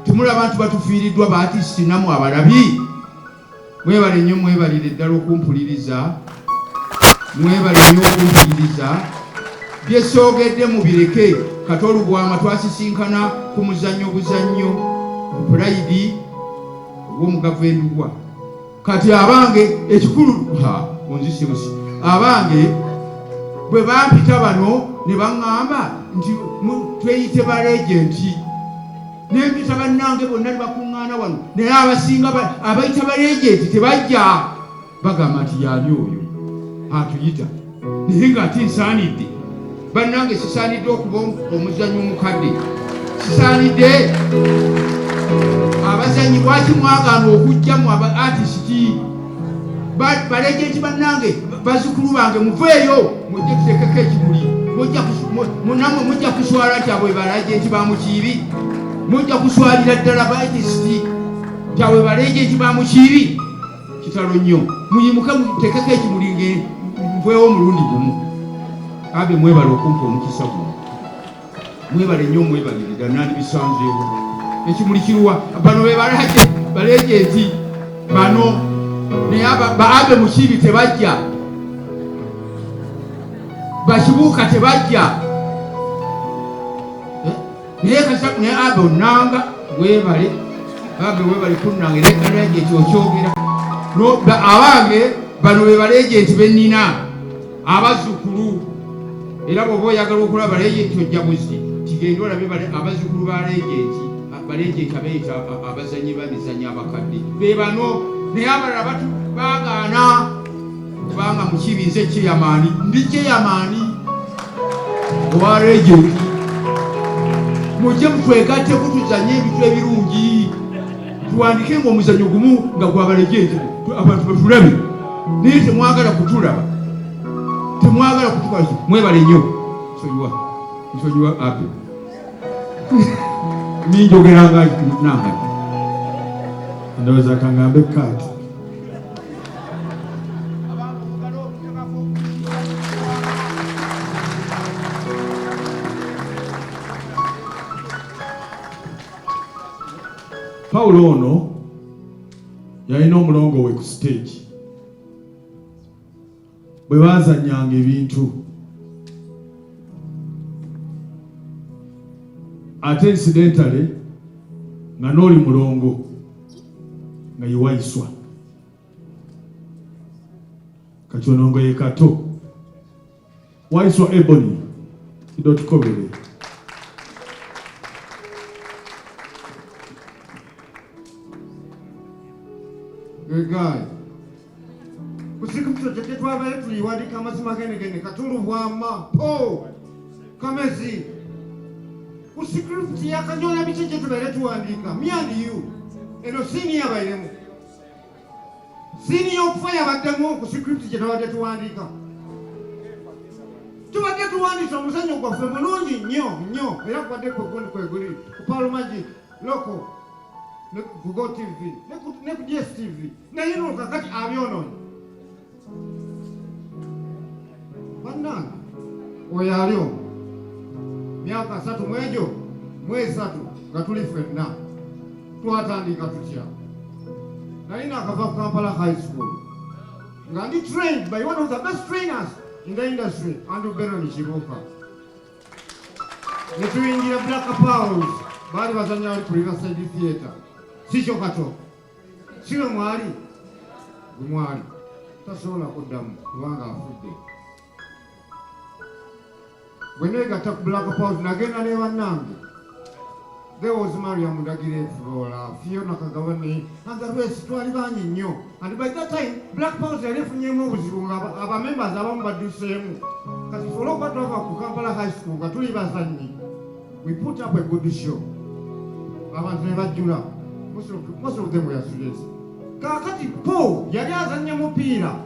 Temulaba nti batufiiriddwa ba artist namwe abalabi? Mwebale nnyo, mwebalire ddala okumpuliriza, mwebale nnyo okumpuliriza. Byesoogedde mubireke. Kato Lubwama twasisinkana ku muzannyo buzannyo ku Pulayidi ogw'omugavu Endugwa. Kati abange ekikulu onzise busi. Abange bwe bampita bano ne baŋŋamba nti tweyite baregenti, nempita bannange bonna ne bakuŋŋaana wano, naye abasinga abayita baregenti tebajja, bagamba nti yaani oyo atuyita, naye ng'ate nsaanidde. Bannange, sisaanidde okuba omuzannyi omukadde? Sisaanidde? Abazannyi lwaki mwagaana okujja mu aba artist balegenti? Bannange, bazzukulu bange, muveeyo mujje tuteekeko ekimuli. Munamwe mujja kuswala nti abo balegenti ba Mukiibi. Mujja kuswalira ddala ba artist nti abo balegenti ba Mukiibi. Kitalo nnyo. Muyimuke muteekeko ekimuli nge nveewo omulundi gumu. Abe mwebale okumpa omukisa guno, mwebale nnyo, mwebalirira. Nandibisanzeewo ekimuli kiruwa? Bano be balegenti bano, naye ba Abe Mukiibi tebajja, Bakibuuka tebajja, naye kasa naye Abe onanga webale, Abe webale kunnanga era balegenti okyogera. Abange, bano be balegenti bennina, abazzukulu. Era bw'oba oyagala okulaba balegenti ojja buzi tigenda olabe abazzukulu ba legenti, balegenti abeeyita abazannyi b'emizannyo abakadde be bano, naye abalala batu baagaana kubanga Mukiibi nze chairman, ndi chairman owa regenti. Mujje mutwegatteko tuzanye ebintu ebirungi, tuwandike nga omuzannyo gumu nga gwa balegenti, abantu batulabe, naye temwagala kutulaba, temwagala kutukola. Mwebale nnyo. Nsonyiwa, nsonyiwa Abe, ninjogeranga nangani. Ndowooza kangambe kaati. Pawulo ono yalina omulongo we ku stage bwe baazannyanga ebintu, ate incidentally nga n'oli mulongo nga ye Waiswa. Kati ono nga ye Kato Waiswa Ebony Idotukobere. Gegayi kusikupito kyeke twabaire tuliwandika amazima gene gene Katulubwama po kamezi ku script yakanyola biki kye tubaire tuwandiika. Me and you, eno scene yabairemu scene y'okufa yabaddemu ku script gye twabadde tuwandiika. Tuwandiise omuzannyo gwaffe mulungi nnyo nnyo, era gwadde kwegundi kweguli ku Pearl Magic Local ne ku Go TV ne ku DSTV, naye no kakati abyonoonye. Bannange, oyo ali omwo myaka 30 mu egyo mu 3 nga tuli ffenna. Twatandika tutya? Nali nakava ku Kampala High School nga ndi trained by one of the best trainers in the industry, Andrew Benon Kibuuka, ne tuyingira Black Powers. Baali bazanya wali ku Riverside Theatre. Sikyo Kato? Siwe mwali gwe mwali tasobola kuddamu kubanga afudde. Bwe neegatta ku Black Powers, nagenda ne bannange. There was Mariam Ndagire Flora, Fiona Kagabane and the rest. Twali bangi nnyo, and by that time Black Powers yali efunyemu obuzibu nga abamembers abamu badduseemu. Kati fe olwokuba twava ku Kampala High School nga tuli bazannyi, we put up a good show, abantu ne bajjula. Most of them were students. Kaakati Paul yali azannya mupiira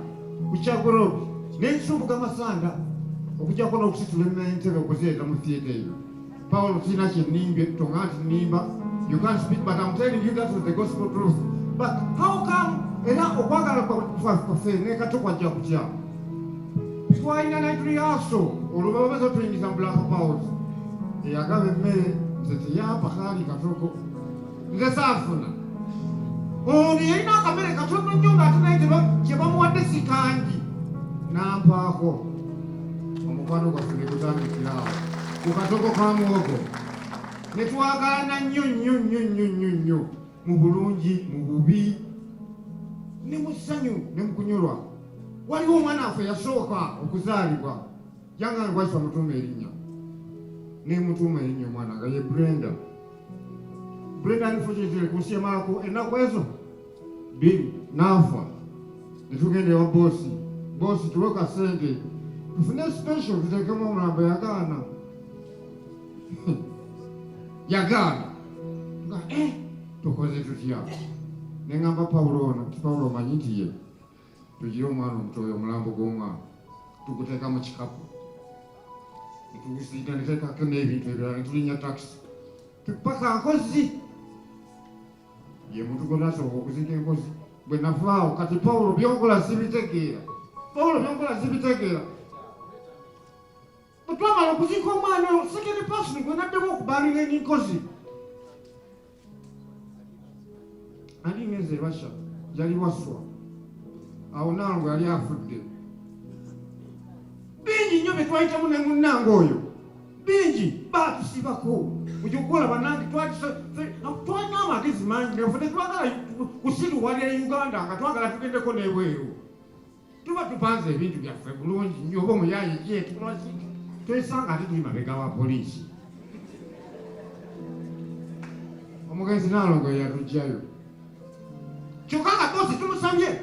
ku Kyaggwe Road n'ensumbuga masanda okujjako n'okusitula entebe okuzireeta mu theatre eyo. Paulo, sina kyennimbye, tonga nti nnimba. You can't speak, but I'm telling you, that was the gospel truth. But how come era okwagala kwaffe ne Kato kwajja kutya? Twalina night rehearsal, olwo baba tuyingiza mu Black Powers. Eyagaba emmere nze teyampa, kaali katoko, nze saafuna. Ono yalina akamere katono nnyo ng'ate naye kye bamuwadde si kangi, nampaako. Omukwano gwaffe ne gutandikira awo ku katoko ka muwogo, ne twagalana nnyo nnyo nnyo nnyo nnyo nnyo, mu bulungi, mu bubi, ne mu ssanyu, ne mu kunyolwa. Waliwo omwana waffe yasooka okuzaalibwa, yangange Waiswa mutuuma erinnya, nemutuuma erinnya omwana nga ye Brenda. Brenda unfortunately ku nsi yamalako ennaku ezo 2 n'afa. Netugenda ewa boosi, "Boosi, tuwe ka sente tufune special tuteekemu omulambo." Yagaana, yagaana. Nga tukoze tutya? Neŋŋamba Pawulo ono nti, "Pawulo, omanyi nti ye tugire omwana omuto oyo, omulambo gw'omwana tuguteeka mu kikapu, netugusiiga, neteekako n'ebintu ebirala, netulinnya takisi paka Nkozi." Ye muntu gwe nasooka okuziika enkozi. Bwe navaawo, kati Pawulo byonkola sibitegeera, Pawulo byonkola sibitegeera. Bwe twamala okuziika omwana oyo, second person gwe naddemu okubalinga enkozi ani ngenze Russia, yali Waswa. Awo nange yali afudde. Bingi nnyo bye twayitamu ne munnange oyo, bingi. Baatusibako mukyukukola. Bannange, twalina amagezi mangi nga ffe tetwagala kusiruwalira Uganda, nga twagala tugendeko n'ebweru. Tuba tupanze ebintu byaffe bulungi nnyo, oba omuyayi kyetukolaki, twesanga ate tuli mabega wa poliisi. Omugenzi Naalongo yatugjayo, kyokka nga bosi tumusabye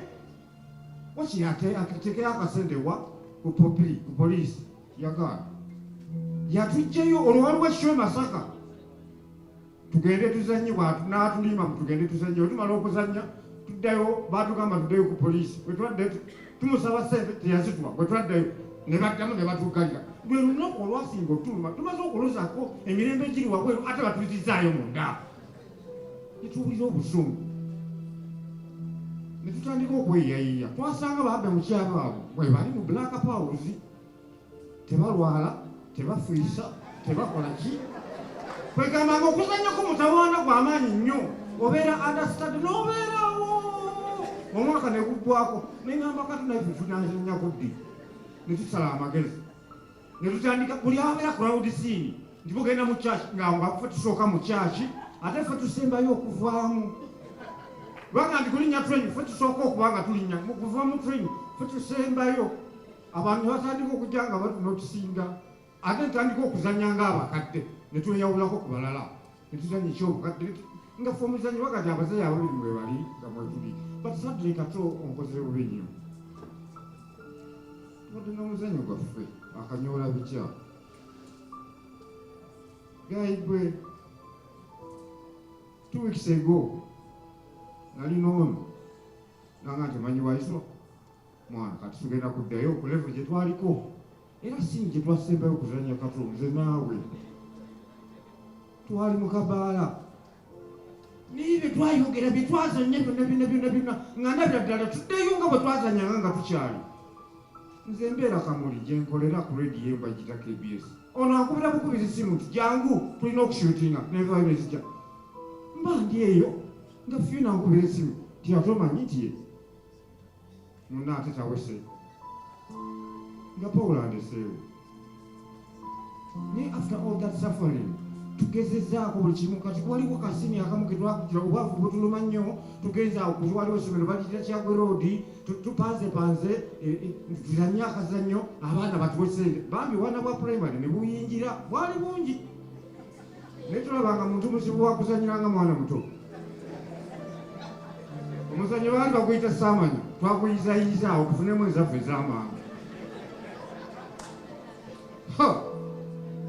wakiri atekeyo akasente wa ku poliisi, yagaana. Yatugjayo. Olwo waliwo e show e Masaka, tugende tuzanye. N'atulima, tugende tuzanye. Wetumala okuzanya tuddayo, batugamba tuddeyo ku poliisi. Bwetwaddayo tumusaba sente, teyazituwa. Bwe twaddayo ne baddamu ne batuggalira. Lwe lunaku olwasinga otuluma. Tumaze okulozaako emirembe giri wabweru, ate batuzizaayo munda, netuwulira obusungu, ne tutandika okweyayiya. Twasanga babbe mu kyalo abo bwe bali mu Black Powers, tebalwala, tebafiisa, tebakola ki. Kwegamba nga okuzannyako mutawaana gw'amaanyi nnyo, obeera understand n'obeerawo omwaka ne guggwako. Neŋŋamba, "Kati naffe tunazannyako ddi?" Ne tusala amagezi ne tutandika buli abeera crowd scene nti mugenda mu church, nga ffe tusooka mu church, ate ffe tusembayo okuvaamu. Kubanga nti kulinnya train, ffe tusooka okuba nga tulinnya kuva mu train, ffe tusembayo. Abantu ne batandika okujja nga batunotisinga, ate ntandika okuzanya ng'abakadde, ne tweyawulako ku balala, ne tuzanya ekyobukadde nga ffe omuzanyi wakati abazanyi ababiri mwe bali nga mwetuli. But sadly, Kato, onkoze bubi nnyo. Tubadde n'omuzanyo gwaffe akanyoola bitya gayi gwe. 2 weeks ago nalina ono nanga nti, "Omanyi Waiswa mwana, kati tugenda kuddayo ku level gye twaliko." Era scene gye twasembayo okuzannya Kato nze naawe twali mu kabaala, naye bye twayogera, bye twazannya byonna byonna byonna byonna, nga ndabira ddala tuddeyo nga bwe twazannyanga nga tukyali. Nze mbeera Kamuli gye nkolera ku rediyo embwa gita KBS. Ono ankubira bukubizi simu nti jangu tulina okushootinga, nenvayo nezijja. Mba ndi eyo nga Fiona ankubira esimu nti ate omanyi nti ye munna ate tawese nga Paul andeseewo. Naye after all that suffering tugezezaako buli kimu. Kati waliwo kasini akamu ke twakukira, obwavu butuluma nnyo, tugenze awo ku waliwo essomero baliyita Kyagwe Road, tupanzepanze tuzanye akazannyo abaana batuwe ssente. Bambi obwana bwa primary ne buyingira, bwali bungi, naye tulabanga muntu muzibu wakuzanyira nga mwana muto. Omuzannyo baali baguyita saamanya, twaguyizayiza awo tufunemu ezaffe ez'amangu.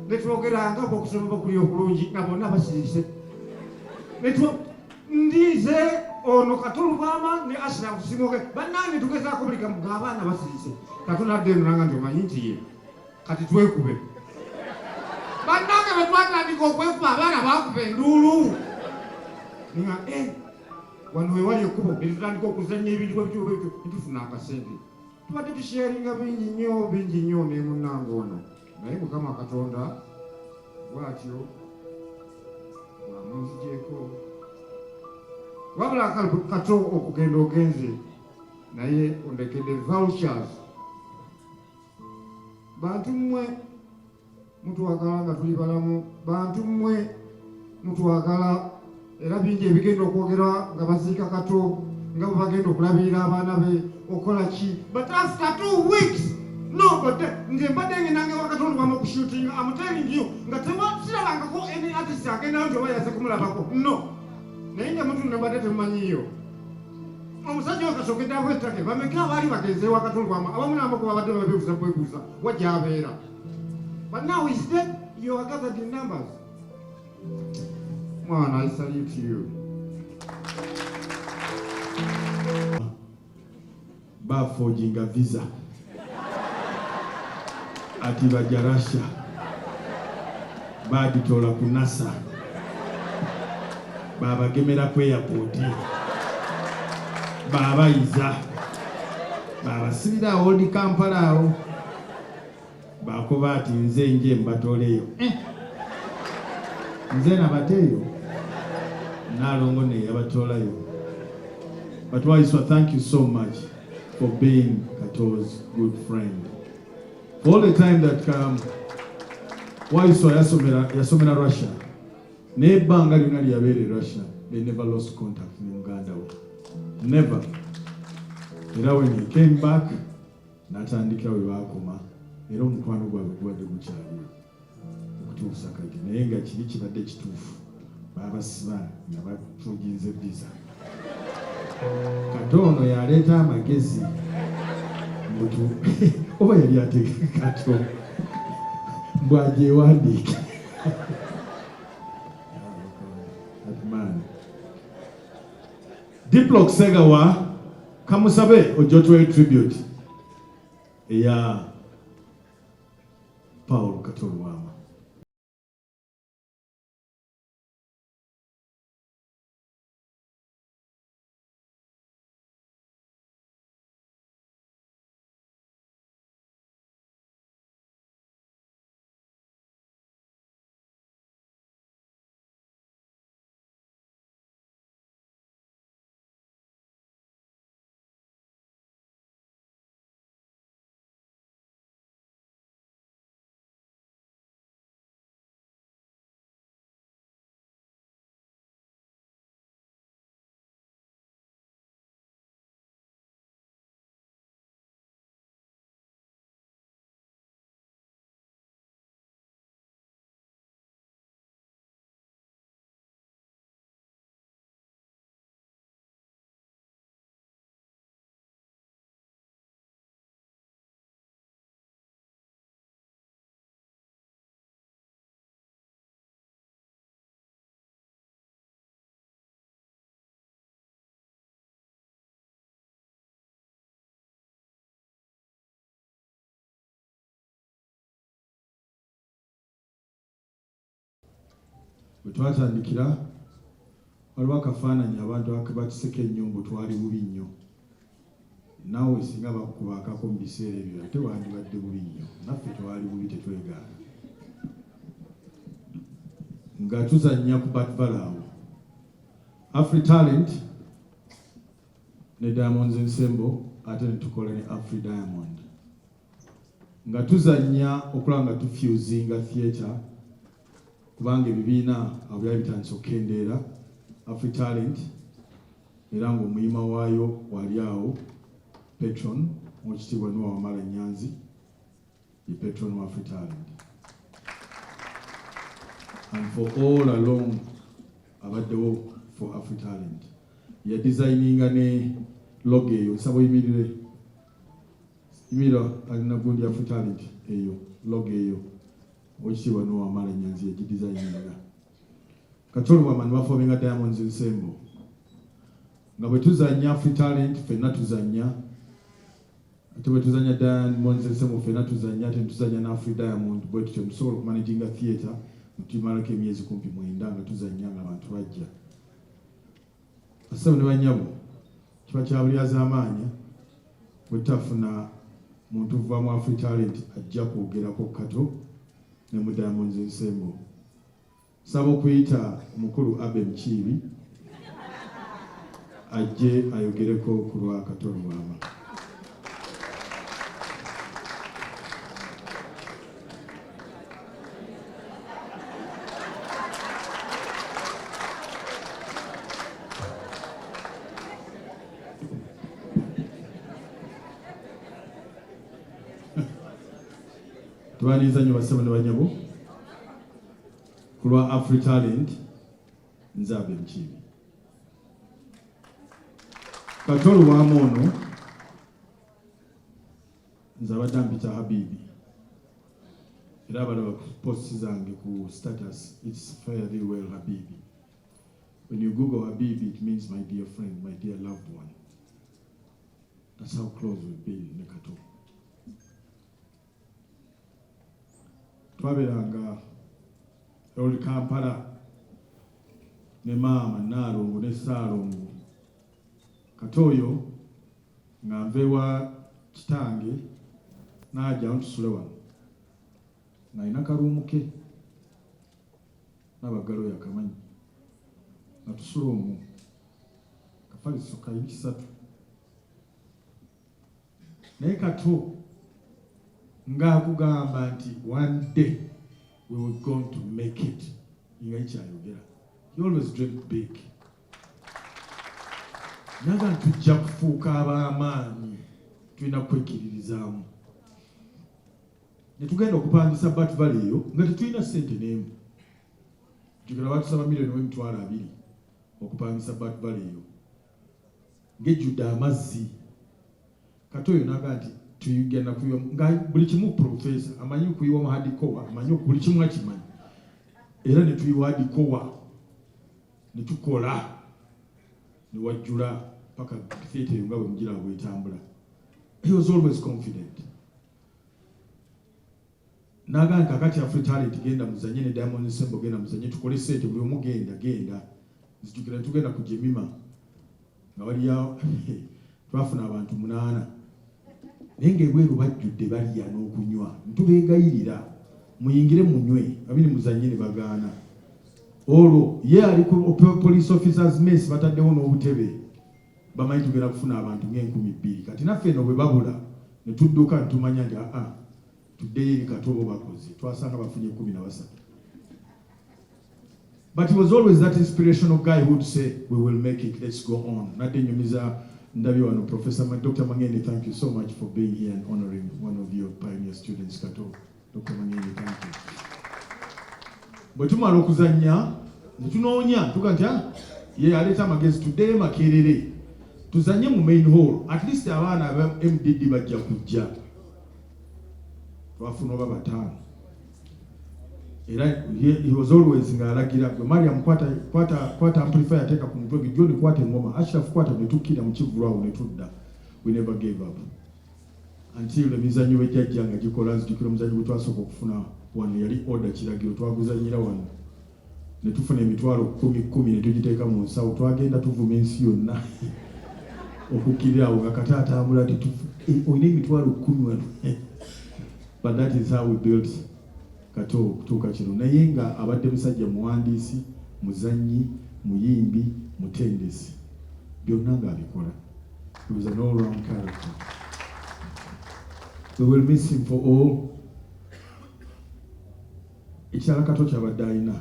Netwogeranga okusoma bakuli okulungi nga bonna basirise. Ndize ono Kato Lubwama ne Ashraf Simoge bannange, tugezaako buli kamu ng'abaana basirise. Kato nadda eno nanga nti omanyi nti ye kati twekube. Bannange bwe twatandika okwekuba abaana baakuba enduulu nga wano wewali ekkubo, ne tutandika okuzannya ebintu bwe bityo bwe bityo ne tufuna akasente. Tubadde tusharinga bingi nnyo bingi nnyo ne munnange ono, naye Mukama Katonda bw'atyo bw'amunzigyeko. Wabula Kato okugenda ogenze, naye ondekedde vultures. Bantu mmwe mutwagala nga tuli balamu, bantu mmwe mutwagala, era bingi ebigenda okwogerwa nga baziika Kato, nga bwe bagenda okulabirira abaana be, okola ki. But after 2 weeks, no, but nze mbadde ngendange wa Kato Lubwama okushootinga. I'm telling you nga sirabangako any artist agendayo nti oba yaze kumulabako, no. Naye nga mutunda mbadde temumanyiyo omusajja oyo kasookedde avo ettake. Bameka abaali bagenze ewa Kato Lubwama abamu n'amako babadde babeebuuza bwebuuza wa gy'abeera. But now he's dead, you are gathered in numbers. Mwana, I salute you. Baforginga visa ati bajja Russia, bagitola ku NASA, babagemera ku airport, babayiza, babasibira awo Old Kampala awo, bakuba ati nze nje mbatoleyo. Eh. Nze nabateeyo Nalongo neyabatolayo. But Waiswa, thank you so much for being Kato's good friend for all the time that Waiswa yasomera Russia, naye ebbanga lyonna lye yabeera e Russia, they never lost contact ne muganda we, never. Era when he came back n'atandikira we baakoma, era omukwano gwabwe gubadde gukyaliwo okutuusa kati. Naye nga kiri kibadde kituufu, babasiba nga bafuginze visa. Kato ono yaleeta amagezi mbutu oba yali ateeka Kato mbwagyewandiike. That man. Diplock Segawa, kamusabe ojja otuweyo tribute eya Paul Kato Lubwama. We twatandikira waliwo akafaananyi abantu akebakiseka ennyo mbu twali bubi nnyo. Naawe singa bakukuba akako mu biseera ebyo ate wandibadde bubi nnyo. Naffe twali bubi tetwegaana. Nga tuzannya ku Bat Valley awo. Afri Talent ne Diamonds Ensemble ate ne tukola ne Afri Diamond. Nga tuzannya okulaba nga tufusinga theatre kubanga ebibiina awo byali bitandise okukendeera. Afri Talent era ng'omuyima waayo wali awo patron Oweekitiibwa Noah Wamala Nyanzi ye patron wa Afri Talent. And for all along abaddewo for Afri Talent. Ya designinga ne logo eyo nsaba oyimirire. Yimirira alina gundi Afri Talent eyo logo eyo Oweekitiibwa Noah Wamala Nyanzi yagidesigninga. Kato Lubwama ne baforminga Diamonds Ensemble. Nga bwe tuzannya Afri Talent ffenna tuzannya, ate bwe tuzannya Diamonds Ensemble ffenna tuzannya, ate ne tuzannya ne Afri Diamond bwe tutyo ne tusobola okumanaginga theatre ne tugimalako emyezi kumpi mwenda nga tuzannya ng'abantu bajja. Bassebo ne bannyabo, kiba kya bulyazaamaanya bwe tutafuna muntu kuva mu Afri Talent ajja kwogerako Kato ne mu Diamonds Ensemble. Nsaba okuyita omukulu Abbey Mukiibi ajje ayogereko ku lwa Kato Lubwama. Tubaniriza nnyo bassebo ne bannyabo ku lwa Afri Talent nze Abbey Mukiibi. Kato Lubwama ono nze abadde ampita Habibi era abalaba ku posts zange ku status it's fare thee well Habibi. When you Google Habibi it means my dear friend, my dear loved one. That's how close we've been ne Kato. Twabeeranga Old Kampala ne maama Nnaalongo ne Ssaalongo. Kato oyo nga nva ewa kitange n'aja tusule wano ng'alina karuumu ke Nabaggala oyo akamanyi nga tusula omwo kafaliso ka inchi satu naye Kato ng'akugamba nti one day we were going to make it nga ikyayogera. He always dreamed big. Naga tujja kufuuka ab'amaanyi, tulina kwekkiririzaamu. Ne tugenda okupangisa Bat Valley eyo nga tetulina ssente n'emu. Jjukira baatusaba 1,200,000 okupangisa Bat Valley eyo ng'ejjudde amazzi. Kato oyo n'agamba nti tugenda kuyiwa nga buli kimu professor amanyi okuyiwa mu hardcore, amanyi buli kimu akimanyi. Era ne tuyiwa hardcore ne tukola ne wajjula paka theatre eyo nga bwe mugiraba bw'etambula. He was always confident. N'agamba kakati Afri Talent genda muzanye ne Diamond Ensemble genda muzanye tukole ssente buli omu genda genda. Nzijukira ne tugenda ku Jemima nga waliyo twafuna abantu 8 naye ng'ebweru bajjudde balya n'okunywa ntubeegayirira muyingire munywe babiri muzanye ne bagaana. Olwo ye ali ku police officers mess bataddewo n'obutebe bamanyi tugenda kufuna abantu ng'enkumi bbiri kati naffe eno bwe babula ne tudduka ne tumanya nti aa tuddeyo eri Kato bo bakoze twasanga bafunye 13. But he was always that inspirational guy who would say, we will make it, let's go on. Nadde nyumiza ndabye wano Professor Dr. Mangeni, thank you so much for being here and honoring one of your pioneer students, Kato. Dr. Mangeni, thank you. Bwe tumala okuzannya, ne tunoonya, tuga nti, ah, ye aleeta amagezi, tuddeyo Makerere, tuzanye mu main hall, at least abaana aba MDD bajja kujja. Twafuna oba 5. Era he was always ng'alagira gwe Mariam kwata, kwata, kwata amplifier teeka ku mutwe gwe, John kwata engoma, Ashraf kwata, ne tukkira mu kivvulu awo ne tudda. We never gave up until emizannyo bwe gyajja nga gikola. Nzijukira omuzannyo gwe twasooka okufuna wano yali Order Kiragiro, twaguzannyira wano. Ne tufuna emitwalo kkumi kkumi ne tugiteeka mu nsawo. Twagenda tuvuma ensi yonna okukkirira awo nga Kato atambula nti olina 100,000 wano. But that is how we built Kato okutuuka kino. Naye nga abadde musajja muwandiisi, muzannyi, muyimbi, mutendesi, byonna ng'abikola. He was an all round character. We will miss him for all. Ekirala Kato kyabadde alina,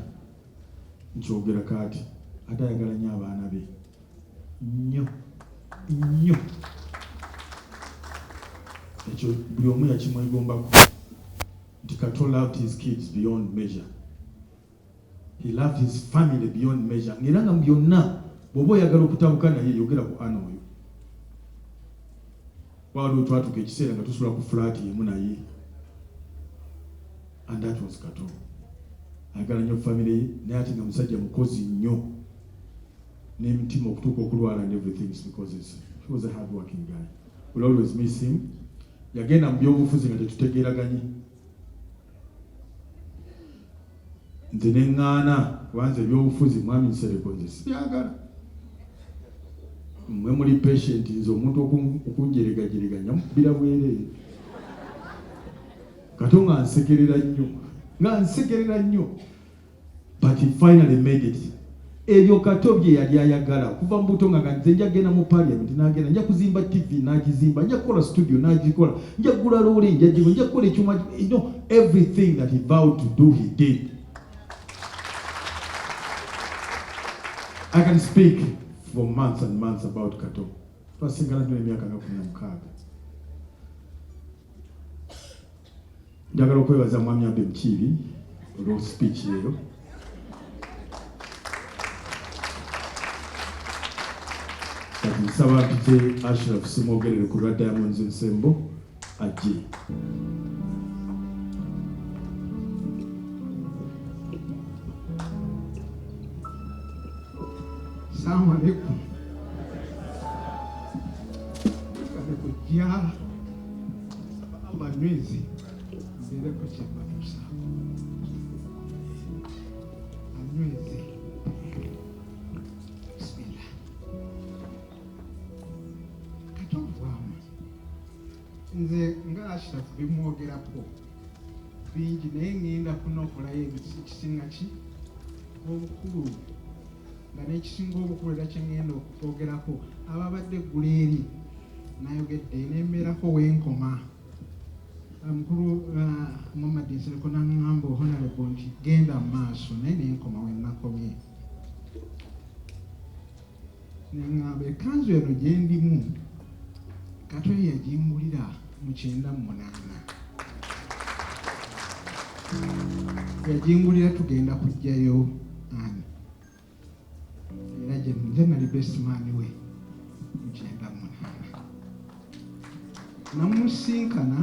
nkyogera kaati, ate ayagala nnyo abaana be, nnyo nnyo. Ekyo buli omu yakimwegombako nti Kato loved his kids beyond measure. He loved his family beyond measure. Era nga mu byonna bw'oba oyagala okutabuka naye, yogera ku ana oyo. Waliwo twatuuka ekiseera nga tusula ku flat emu naye, and that was Kato. Ayagala nnyo family ye, naye ate nga musajja mukozi nnyo n'emitima okutuuka okulwala and everything is because he was a hard working guy. We'll always miss him. Yagenda mu byobufuzi nga tetutegeeraganye. Nze neŋŋaana, kubanza ebyobufuzi, mwami Nsereko, nze sibyagala. Mmwe muli patient, nze omuntu okunjeregajerega mukubira bwereere. Kato nga nsekerera nnyo, nga nsekerera nnyo, but he finally made it. Ebyo Kato bye yali ayagala okuva mu buto, nga nze nja kugenda mu parliament, n'agenda, nja kuzimba TV, n'agizimba, nja kukola studio, n'agikola, nja kugula loole, nja gigula, nja kukola ekyuma, everything that he vowed to do, he did. I can speak for months and months about Kato. Twasinkana tuna emyaka nga 16. Njagala okwebaza mwami Abe Mukiibi olwa speech eyo. Kati nsaba mpite Ashraf Simwogerere ku lwa Diamonds Nsembo ajje. Salamu alaikum. Kale kujja Allah nyweze mbeereko kye mbatuusaako. Anyweze. Bismillah. Kato Lubwama, nze nga Ashraf bimwogerako bingi, naye ŋŋenda kunokolayo ekisinga ki obukulu, nga n'ekisinga obukulu era kye ŋŋenda okwogerako, ababadde eggulo eri nayogedde nembeerako wenkoma. Mukulu Muhammad Nsereko naŋŋamba, honorable, nti genda mu maaso, naye nenkoma we nakomye. Neŋŋamba ekkanzu eno gye ndimu Kato ye yagingulira mu 98, yagingulira tugenda kujjayo ani, era gye nze nali best man we mu 98. Namusinkana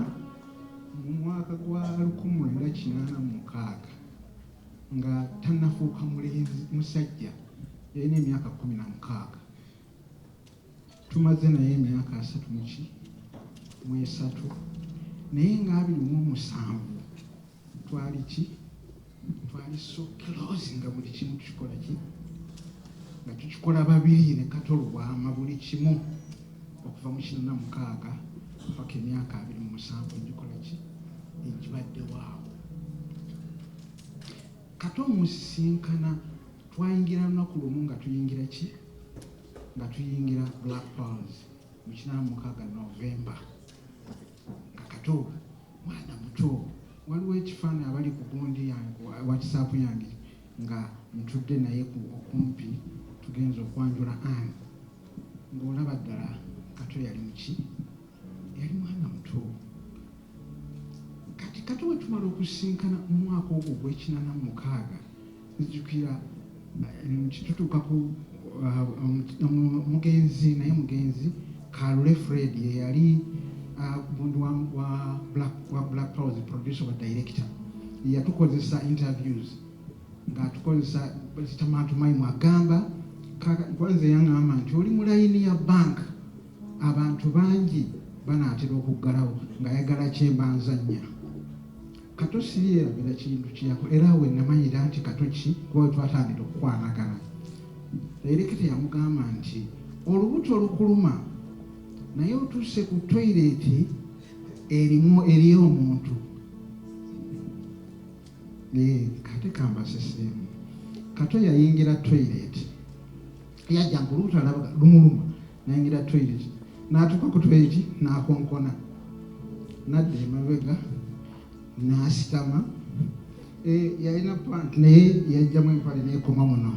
mu mwaka gwa 1986 nga tannafuuka mulenzi musajja, yalina emyaka 16. Tumaze naye emyaka asatu muki mu esatu, naye nga 27 twali ki, twali so close, nga buli kimu tukikola ki, nga tukikola babiri ne Kato Lubwama, buli kimu okuva mu 86 paka emyaka 27 ngikola ki, egibaddewo awo. Kato musisinkana, twayingira lunaku lumu nga tuyingira ki, nga tuyingira Black Pearls mu 86 November, nga Kato mwana muto. Waliwo ekifaananyi abali ku gundi yange, ku WhatsApp yange, nga ntudde naye ku okumpi tugenza okwanjula Ann, ng'olaba ddala Kato yali muki, yali mwana muto. Kati Kato bwe tumala okusinkana mu mwaka ogwo ogw'e86, nzijukira nti tutuuka ku mugenzi, naye mugenzi Kalule Fred ye yali gundi wa Black Pearls, producer wa director, yatukozesa interviews ng'atukozesa zitamantumayimu, agamba kwanza yaŋŋamba nti oli mu layini ya bank, abantu bangi banaatera okuggalawo, ng'ayagala kyembanzannya. Kato siriyerabira kintu kyeyakola, era we namanyira nti Kato ki, kuba we twatandika okukwanagana. Dayirekita yamugamba nti olubuto olukuluma naye otuuse ku toyireeti erimu eriyo omuntu. Kate kambaseseemu. Kato yayingira toyireeti, yajja nga olubuto alaba lumuluma, nayingira toyireeti, n'atuuka ku toyireeti n'akonkona, n'adda emabega n'asitama. Yalina panti naye yajjamu empale n'ekoma muno,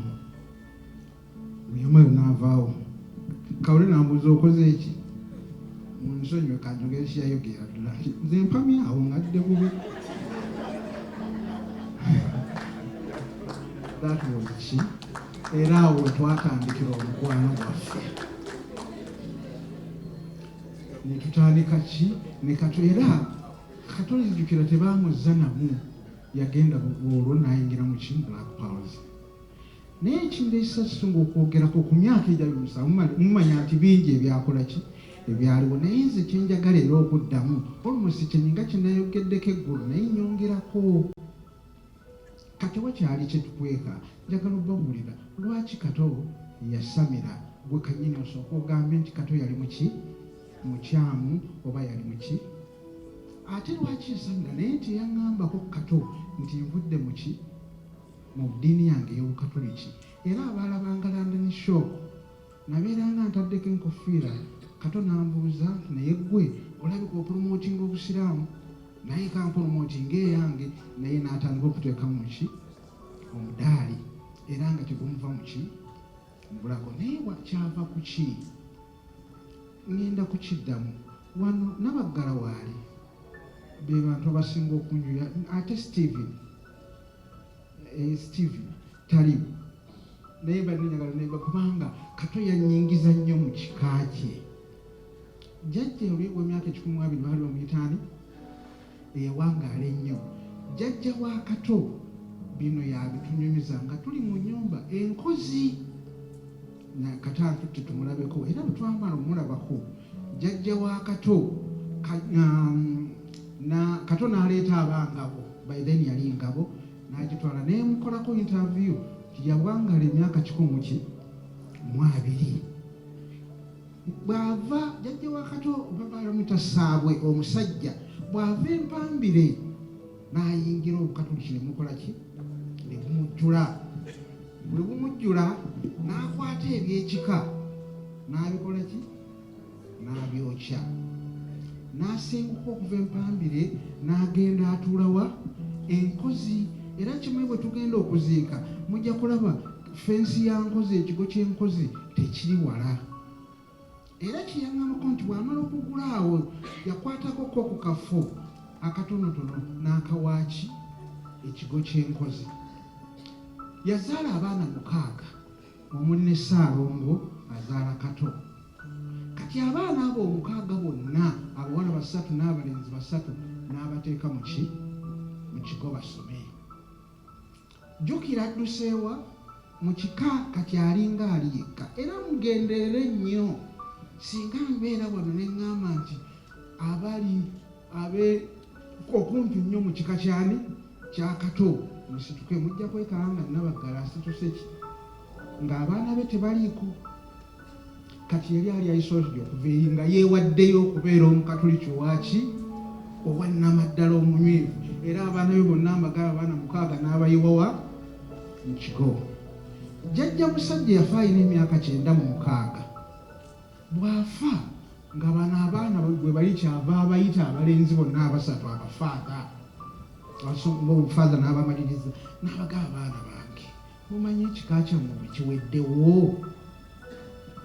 yamayo n'avaawo. Kawule n'ambuuza okoze eki? Munsonyiwe kanjogere kiyayogera ddala nti nze mpamye awo ngadde bubi. That was ki, era awo we twatandikira omukwano gwaffe ne tutandika ki ne Kato. Era Kato nzijukira tebaamuzza namu, yagenda olwo n'ayingira mu ki Black Pearls. Naye ekindeesa kisinga okwogerako ku myaka egya 27, mumanya nti bingi ebyakola ki ebyaliwo, naye nze kyenjagala era okuddamu almost kyeninga kyenayogeddeko eggulo, naye nyongerako kati wakyali kyetukweka. Njagala obabuulira lwaki Kato yasamira. Gwe kanyini osooka ogambe nti Kato yali muki mukyamu oba yali muki, ate lwaki yasamira. Naye teyaŋŋambako Kato nti nvudde muki mu ddiini yange ey'Obukatoliki. Era abaalabanga London Shock, nabeeranga ntaddeko enkofiira. Kato n'ambuuza, naye ggwe olabika opromotinga Obusiraamu, naye kampromotinga eyange. Naye n'atandika okuteekamu muki omudaali, era nga tegumuva muki mubulago. Naye kyava ku ki? Ŋŋenda kukiddamu wano. Nabaggala waali be bantu abasinga okunyuya, ate Steven, Steven taliwo, naye badde njagala neba, kubanga Kato yanyingiza nnyo mu kika kye. Jjajja oli w'emyaka 120 baali bamuyitaani eyawangaala ennyo, jjajja wa Kato, bino yabitunyumiza nga tuli mu nnyumba enkozi Kato antutte tumulabeko. Era bwe twamala omulabako jjajja wa Kato, Kato n'aleeta abangabo, by then yali ngabo, n'agitwala nemukolako interview. Yawangaala emyaka 120. Bw'ava jjajja wa Kato babalamuyita Saabwe omusajja, bw'ava Empambire n'ayingira Obukatoliki, ne mukola ki ne bumujjula. Bwe bumujjula n'akwata ebyekika n'abikola ki n'abyokya, n'asenguka okuva Empambire n'agenda atuulawa Enkozi. Era kimanyi bwe tugenda okuziika mujja kulaba fensi ya Nkozi, ekigo ky'Enkozi tekiri wala. Era kyeyaŋŋambako nti bw'amala okugula awo yakwatako ko ku kafo akatonotono n'akawaaki ekigo ky'Enkozi. Yazaala abaana 6 omuli ne Ssaalongo azaala Kato. Kati abaana abo 6 bonna, abawala 3 n'abalenzi 3, n'abateeka mu ki mu kigo basome. Jjukira adduseewa mu kika, kati alinga ali yekka. Era mugenderere nnyo, singa mbeera wano ne ŋŋamba nti abali abe okumpi nnyo mu kika kyani kya Kato musituke, mujja kwekanga nga Nabaggala asituse ki ng'abaana be tebaliiko. Kati yali ali isolated okuva eri nga yeewaddeyo okubeera Omukatoliki owaki owa nnamaddala omunywevu. Era abaana be bonna mbagala abaana 6 n'abayiwawa mu kigo. Jjajja musajja yafa alina emyaka 96. Bw'afa nga bano abaana gwe bali, kyava abayita abalenzi bonna abasatu abafaatha, obufaatha, n'abamaliriza n'abagaba, abaana bange, mumanyi ekika kyammwe bwe kiweddewo,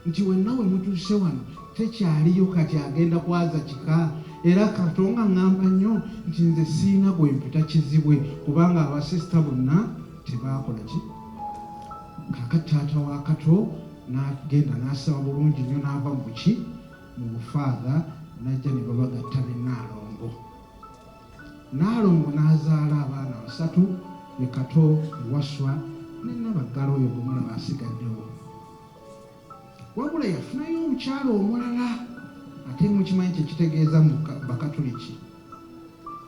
nti wenna we mutuuse wano tekyaliyo, kati agenda kwaza kika. Era Katonga ŋŋamba nnyo nti nze siina gwe mpita kizibwe, kubanga abasisita bonna tebaakola ki. Kaakati taata wa Kato n'agenda n'asaba bulungi nnyo n'ava mu ki mu bufaatha, n'ajja ne babagatta ne Nnaalongo. Nnaalongo n'azaala abaana basatu, ye Kato, Waswa ne Nabaggala oyo gwe mulaba asigaddewo. Wabula yafunayo omukyala omulala, ate mukimanyi kye kitegeeza mu Bakatuliki.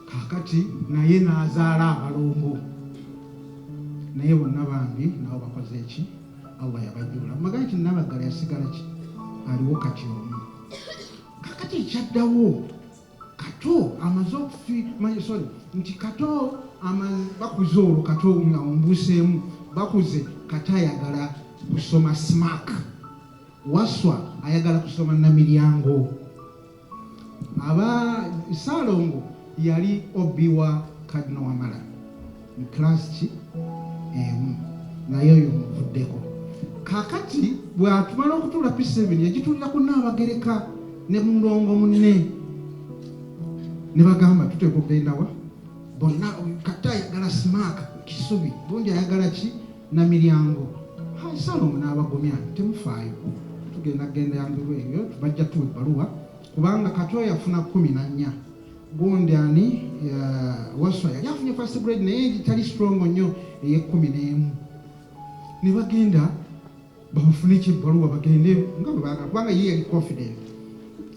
Kaakati naye n'azaala abalongo, naye bonna bambi nabo bakoze eki? Allah yabajjula. Magala ki Nabaggala yasigala ki aliwo kati omu. Kakati ekyaddawo, Kato amaze okufi, sorry, nti Kato bakuze olwo, Kato nga ombuuseemu, bakuze, Kato ayagala kusoma SMACK, Waswa ayagala kusoma Namiryango. Aba Ssaalongo yali OB wa Cardinal Wamala mu class ki emu, naye oyo muvuddeko. Kaakati bw'atumala okutuula P7 yagituulira ku Nnaabagereka ne mulongo munne, ne bagamba tuteekwa okugenda wa bonna. Kato ayagala SMACK Kisubi, gundi ayagala ki Namiryango. Ssaalongo n'abagumya, temufaayo, tugenda kugenda yambirwa eyo, bajja tuwa ebbaluwa, kubanga Kato yafuna 14, gundi ani Waswa yali afunye first grade naye tali strong nnyo ey'e-11. Ne bagenda babafune ki ebbaluwa bagende nga bwe baagala, kubanga ye yali confident.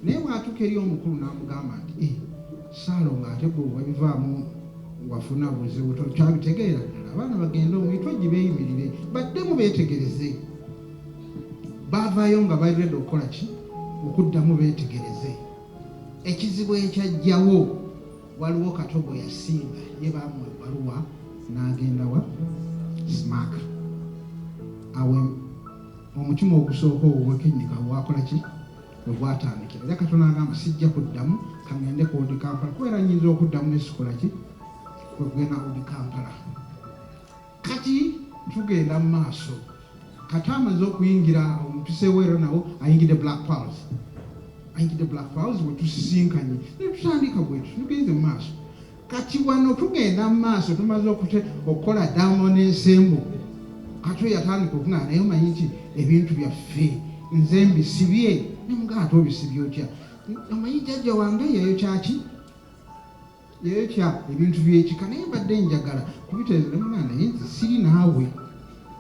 Naye bw'atuuka eri omukulu n'amugamba nti, eh, Ssaalongo, ate gwe wabivaamu wafuna buzibu, tokyabitegeera ddala, abaana bagende omuyitwe gibeeyimirire baddemu beetegereze. Baavaayo nga bali ready okukola ki? Okuddamu beetegereze. Ekizibu ekyajjawo, waliwo Kato gwe yasinga, ye baamuwa ebbaluwa n'agenda wa SMACK. Awo omutima ogusooka ogw'ekennyika wakola ki? We gwatandikira. Era Kato n'agamba, sijja kuddamu, kaŋŋende ku Old Kampala, kubeera nnyinza okuddamu ne sikola ki, kwe kugenda Old Kampala. Kati tugenda mu maaso, Kato amaze okuyingira omupiseewo, nawo ayingidde Black Pearls, ayingidde Black Pearls. Bwe tusisinkanye ne tutandika bwetu, tugenze mu maaso. Kati wano tugenda mu maaso, tumaze okukola damo n'ensembo. Kato yatandika okuŋŋamba, naye omanyi nti ebintu byaffe nze mbisibye. Ne mugamba, ate obisibye otya? Omanyi jjajja wange yayokya ki? Yayokya ebintu by'ekika, naye mbadde njagala kubitereeza. Ne mugamba, naye nze siri naawe,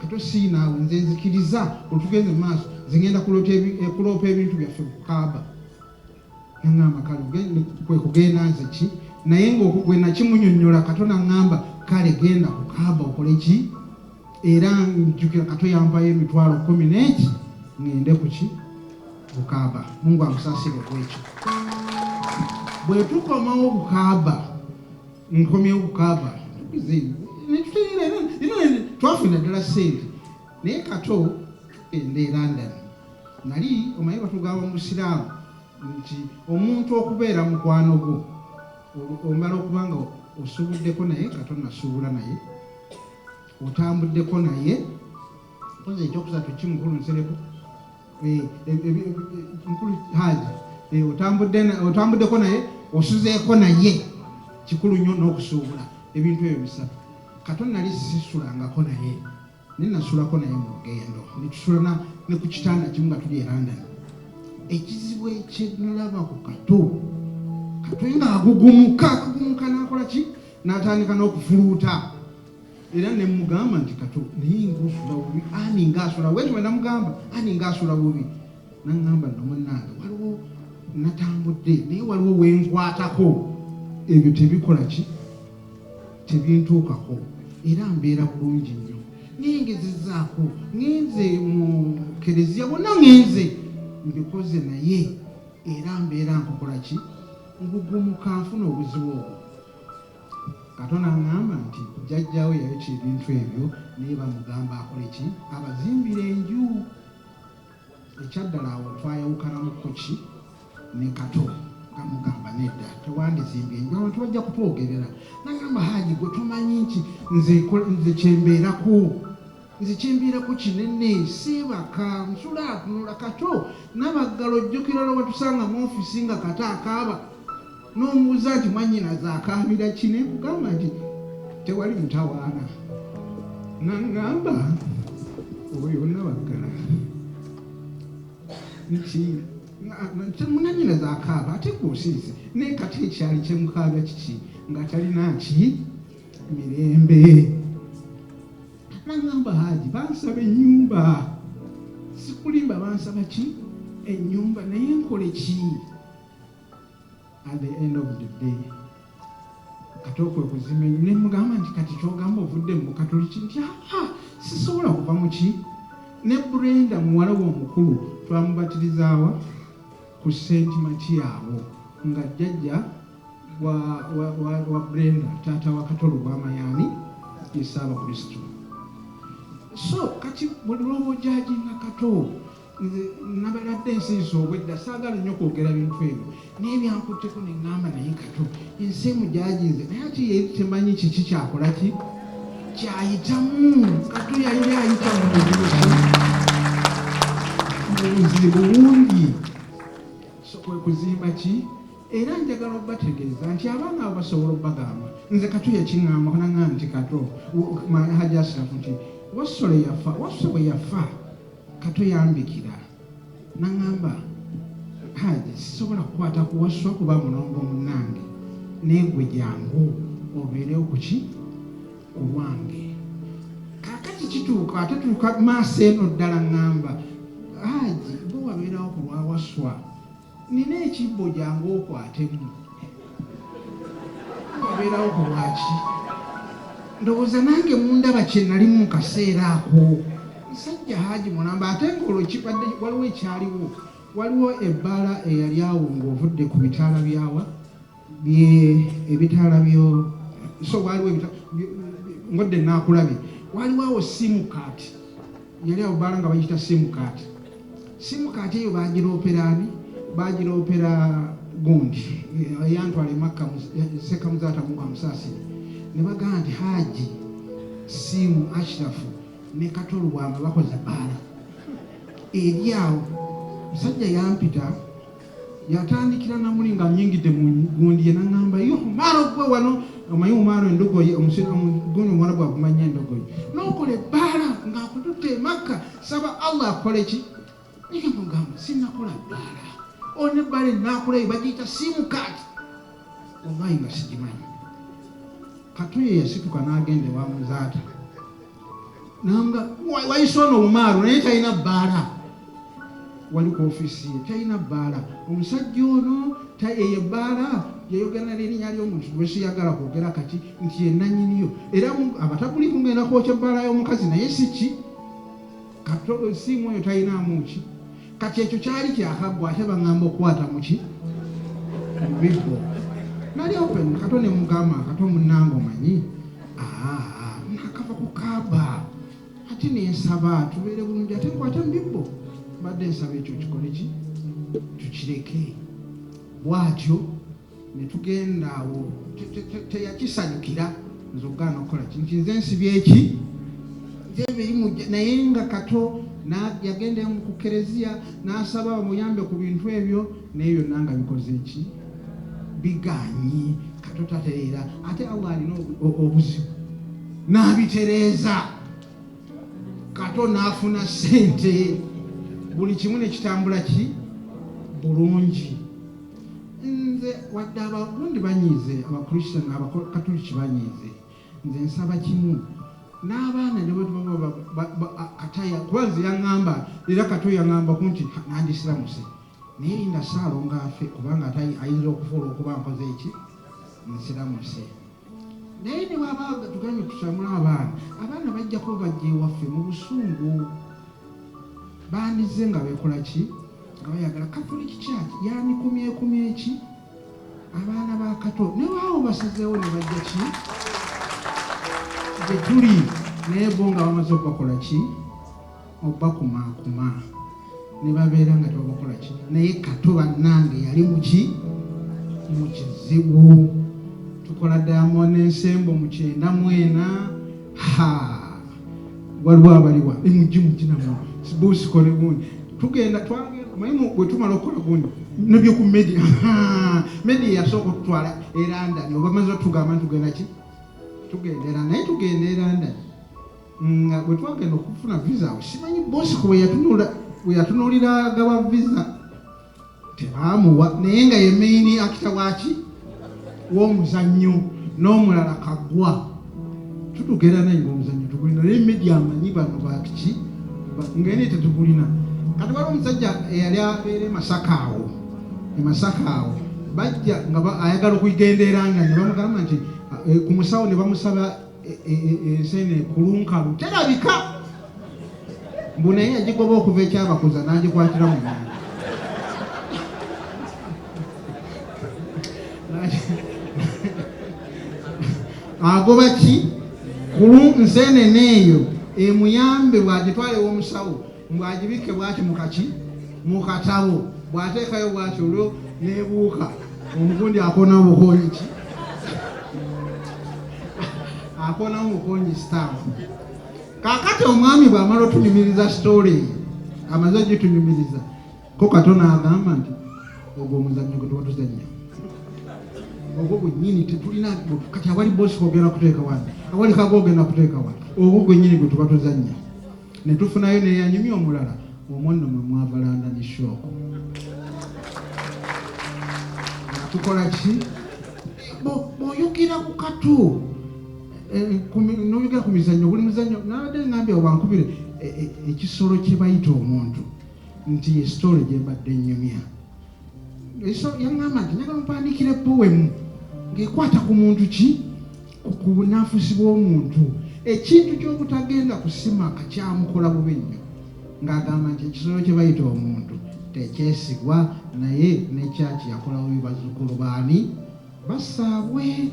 Kato, siri naawe, nze nzikiriza olutugenze mu maaso, nze ngenda kuloopa ebintu byaffe ku Kaaba. Naŋŋamba kale, kwe kugenda nze ki, naye nga nakimunyonnyola. Kato naŋŋamba, kale genda ku Kaaba okole ki. Era njjukira Kato yampayo 100,000 n'eki ŋŋende ku ki, ku Kaaba. Mungu amusaasire ogwekyo. Bwe tukomawo ku Kaaba, nkomyewo ku Kaaba, twafuna ddala ssente, naye Kato tugenda e London. Nali omanyi batugamba mu Busiraamu nti omuntu okubeera mukwano gwo omala okuba nga osuubuddeko naye. Kato nasuubula naye, otambuddeko naye. Mpozi ekyokusatu ki, mukulu Nsereko? Mukulu Haji, otambuddeko naye, osuzeeko naye, kikulu nnyo n'okusuubula. Ebintu ebyo bisatu Kato nali sisulangako naye, naye nasulako naye mu lugendo, netusula ne ku kitanda kimu nga tuli e London. Ekizibu ekyenalaba ku Kato, Kato ng'agugumuka, agugumuka, n'akola ki, n'atandika n'okufuluuta. Era ne mugamba nti, Kato, naye ng'osula bubi, ani ng'asula bwetyo? Bwe namugamba, ani ng'asula bubi, naŋŋamba, nno munnange, waliwo natambudde naye waliwo wenkwatako, ebyo tebikola ki, tebintuukako, era mbeera bulungi nnyo, naye ngezezaako, ŋŋenze mu kereziya bonna, ŋŋenze mbikoze, naye era mbeera nkukola ki, ngugumuka, nfuna obuzibu obwo. Kato naŋŋamba nti jjajjawe yayokya ebintu ebyo, naye bamugamba akole ki, abazimbire enju. Ekyaddala awo twayawukanamuko ki ne Kato, gamugamba, nedda, tewandizimbye enju, abantu bajja kutwogerera. Nagamba, Haji, gwe tomanyi nti nze kyembeerako, nze kyembeerako kinene, seebaka, nsula atunula. Kato Nabaggala, ojjukira lwe watusanga mu ofisi nga Kato akaaba, n'omubuuza nti mwannyinaze akaabira ki? Nenkugamba nti tewali mutawaana. Naŋŋamba oyo Nabaggala nti munanyinaze akaaba, ate gwe osirise, naye kati ekyali kyemukaabya kiki nga talina ki mirembe? Naŋŋamba, Haji, bansaba ennyumba, sikulimba, bansaba ki, ennyumba, naye nkole ki? At the end of the day, Kato kwe kuzima ne mugamba nti kati kyogamba ovudde mu Bukatoliki nti aa sisobola kuva mu ki. Ne Brenda muwala we omukulu twamubatirizaawa ku St Matia awo nga jjajja wa, wa, wa, wa Brenda taata wa Kato Lubwama yaani ye Ssaabakristo. So kati buli lwoba ojajinga Kato nze nabaladde ensiisa obwedda saagala nnyo kwogera bintu ebyo naye byankutteko ne ŋŋamba naye Kato ensi emujajinze naye ate ye temanyi kiki kyakola ki kyayitamu. Kato yali ayita mu buzibu mu buzibu bungi so kwe kuzimba ki. Era njagala obategeeza nti abaana abo basobola obagamba nze Kato yakiŋŋamba naŋŋamba nti Kato Hajji Asirafu nti Wassole yafa Wassole bwe yafa Kato yambikira naŋŋamba Hajji sisobola kukwata ku Wasswa kuba mulongo munnange naye gwe jangu obeerewo ku ki ku lwange. Kaakati kituuka ate tuuka maaso eno ddala ŋŋamba Hajji bwe wabeerawo ku lwa Wasswa nina ekibbo jangu okwatemu wabeerawo ku lwaki. Ndowooza nange mundaba kye nalimu mu kaseera ako. Musajja Haji mulamba ate ng'olwo kibadde waliwo ekyaliwo waliwo ebbaala eyali awo ng'ovudde ku bitaala byawa bye ebitaala byo so waliwo ngodde naakulabye waliwo awo simukaati yali awo bbaala nga bagiyita simukaati simukaati eyo bagiroopera ani bagiroopera gundi eyantwala e Makka Sekamuzaata Mungu amusaasire ne bagamba nti Haji Siimu Ashirafu ne Kato Lubwama bakoze bbaala eri awo. Musajja yampita yatandikira namuli nga nyingidde mu gundi ye naŋŋamba yo Umaru gwe wano omanyi Umaru endogoyi gundi omuwala bwagumanya endogoyi n'okola ebbaala ng'akututte e Makka saba Allah akole ki naye mugamba sinnakola bbaala ono ebbaala enaakola bagiyita simukaati wallahi nga sigimanyi. Kato ye yasituka n'agenda ewa Muzaata nanga wayise ono Umaru naye talina bbaala wali ku ofiisi ye talina bbaala omusajja ono eyo ebbaala yayogera n'erinnya ly'omuntu gwe siyagala kwogera kati nti ye nnannyiniyo era abatabuli mugenda kwokya ebbaala y'omukazi naye si ki Kato siimu oyo talinaamu ki kati ekyo kyali kyakaggwa ate baŋŋamba okukwata mu ki mu bibbo nali open Kato ne mugamba Kato munnange omanyi aa nakava ku Kaaba ate ne nsaba tubeere bulungi ate nkwate mu bibbo mbadde nsaba ekyo kikole ki tukireke bw'atyo ne tugenda awo teyakisanyukira nze okugaana okukola ki nti nze nsibye eki nze ebirimu naye nga Kato yagenda ku kereziya n'asaba bamuyambe ku bintu ebyo naye byonna nga bikoze ki bigaanyi Kato tatereera ate Allah alina obuzibu n'abitereeza Kato n'afuna ssente buli kimu ne kitambula ki bulungi. Nze wadde abagundi banyiize, Abakristo Abakatoliki banyiize, nze nsaba kimu n'abaana ne bwe baba Kataya kuba nze yaŋŋamba era Kato yaŋŋambako nti nandisiramuse naye linda Ssaalongo afe kubanga ate ayinza okufa olw'okuba nkoze ki nsiramuse. Naye ne bw'aba tugambye tusamule abaana, abaana bajja kuba bajja ewaffe mu busungu. Bandizze nga bekola ki? Nga bayagala Catholic Church yandikumyekumye ki abaana ba Kato ne baawo basazeewo ne bajja ki gye tuli naye bo nga bamaze okubakola ki obakumaakuma ne babeera nga tebabakola ki naye Kato bannange yali muki mu kizibu tukola Diamond Ensemble mu 94 ha waliwo abaliwa mujje mujje namwe buusi kole gundi tugenda twagenda omanyi bwe tumala okukola gundi nebyo ku media media yasooka okutwala e London oba maze otugamba nti tugenda ki tugenda era naye tugenda e London nga bwe twagenda okufuna visa awo simanyi Bosco bwe yatunula bwe yatunuulira gaba visa tebaamuwa naye nga ye main actor waki w'omuzannyo n'omulala Kaggwa tutugera naye ng'omuzannyo tugulina naye media amanyi bano bakiki ng'ene tetugulina kati waliwo omusajja eyali abeera e Masaka awo e Masaka awo bajja nga ayagala okugenda e London ne bamugamba nti Ku musawo ne bamusaba ensene kulunkalu terabika, mbu naye yagigoba okuva ekyabakuza n'agikwatira mu nnyanja. Agoba ki kulu nsenene eyo emuyambe bw'agitwala ew'omusawo, mbw'agibikke bw'ati mu kaki mu katabo, bw'ateekayo bw'ati olwo n'ebuuka, omugundi akoonawo bukoonyi ki, akoonawo bukoonyi sitampu. Kaakati omwami bw'amala otunyumiriza sitoole eyo, amaze ogitunyumiriza ko katono, agamba nti ogwo omuzannyo gwe tuba tuzannya ogwo gwennyini tetulina. Kati awali Bosco ogenda kuteeka wano, awali Kago ogenda kuteeka wano, ogwo gwennyini gwe tuba tuzannya. Ne tufunayo neyanyumya omulala omwo nno mwe mwava London Shock. Nga tukola ki? Bw'oyogera ku Kato, n'oyogera ku mizannyo, buli muzannyo nabadde ngambye wankubire ekisolo kye bayita omuntu nti ye story gye mbadde nnyumya. So yaŋŋamba nti njagala mpandiikire poem ng'ekwata ku muntu ki, ku bunafusi bw'omuntu. Ekintu ky'obutagenda kusimaka kyamukola bubi nnyo, ng'agamba nti ekisolo kye bayita omuntu tekyesigwa. Naye ne kyaki yakola bubi bazzukulu baani basaabwe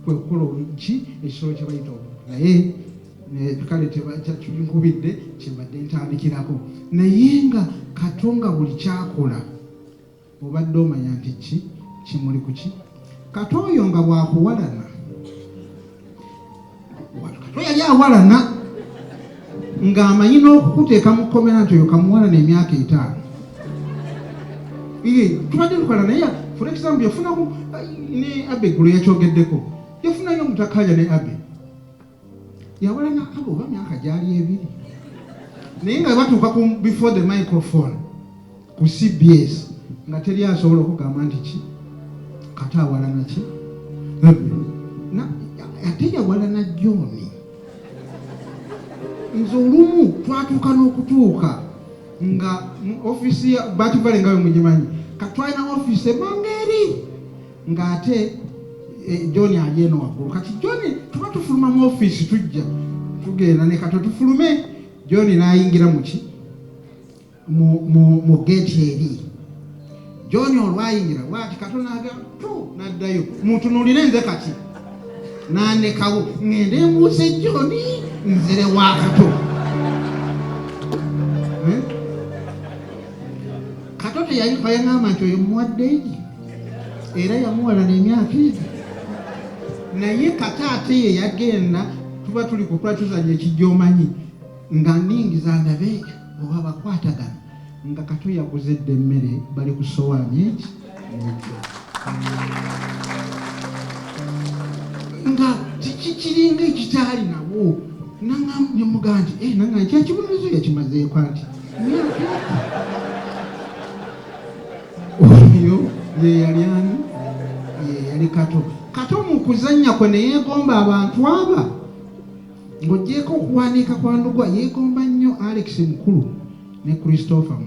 kwe kukola ki ekisolo kye bayita omuntu. Naye kale nkubidde kyembadde ntandikirako, naye nga Kato nga buli kyakola obadde omanya nti ki kimuli ku ki. Kato oyo nga bwakuwalana, Kato yali awalana ng'amanyi n'okukuteeka mu kkomera nti oyo kamuwalana emyaka 5. Tubadde tukola naye, for example, yafunaku ne Abe eggulo yakyogeddeko, yafunayo omutakkaanya ne Abe, yawalana Abe oba myaka gyali 2, naye nga batuuka ku before the microphone ku CBS nga teri asobola okugamba nti ki Kato awalana ki Abe. Ate yawalana John. Nze olumu twatuuka n'okutuuka nga mu ofiisi ya Bat Valley, nga bwe mugimanyi, katwalina ofiisi emanga eri, ng'ate John ali eno waggulu. Kati John tuba tufuluma mu ofiisi, tujja tugenda ne Kato tufulume, John n'ayingira muki mu geeti eri. John olwayingira bwati, Kato n'aga tu n'addayo, mutunuulire nze kati n'andekawo ŋŋende mbuuse John nzire wa Kato. Eh? Kato teyali yaŋŋamba nti oyo muwadde egi, era yamuwalana emyaka egi. Naye Kato ate ye yagenda, tuba tuli kutula tuzanya ekijja, omanyi nga nningiza ndabe oba bakwatagana, nga Kato yaguze dda emmere, bali ku sowaani egi nejjo, nga kikiringa ekitaali nawo. Nemugaa nti nanga nti ekibonerezo yakimazeeko nti myaka oyo ye yali ani, ye yali Kato. Kato mu kuzannya kwe ne yeegomba abantu aba, ng'ogyeko okuwandiika kwa Ndugwa, yeegomba nnyo Alex Mukulu ne Christopher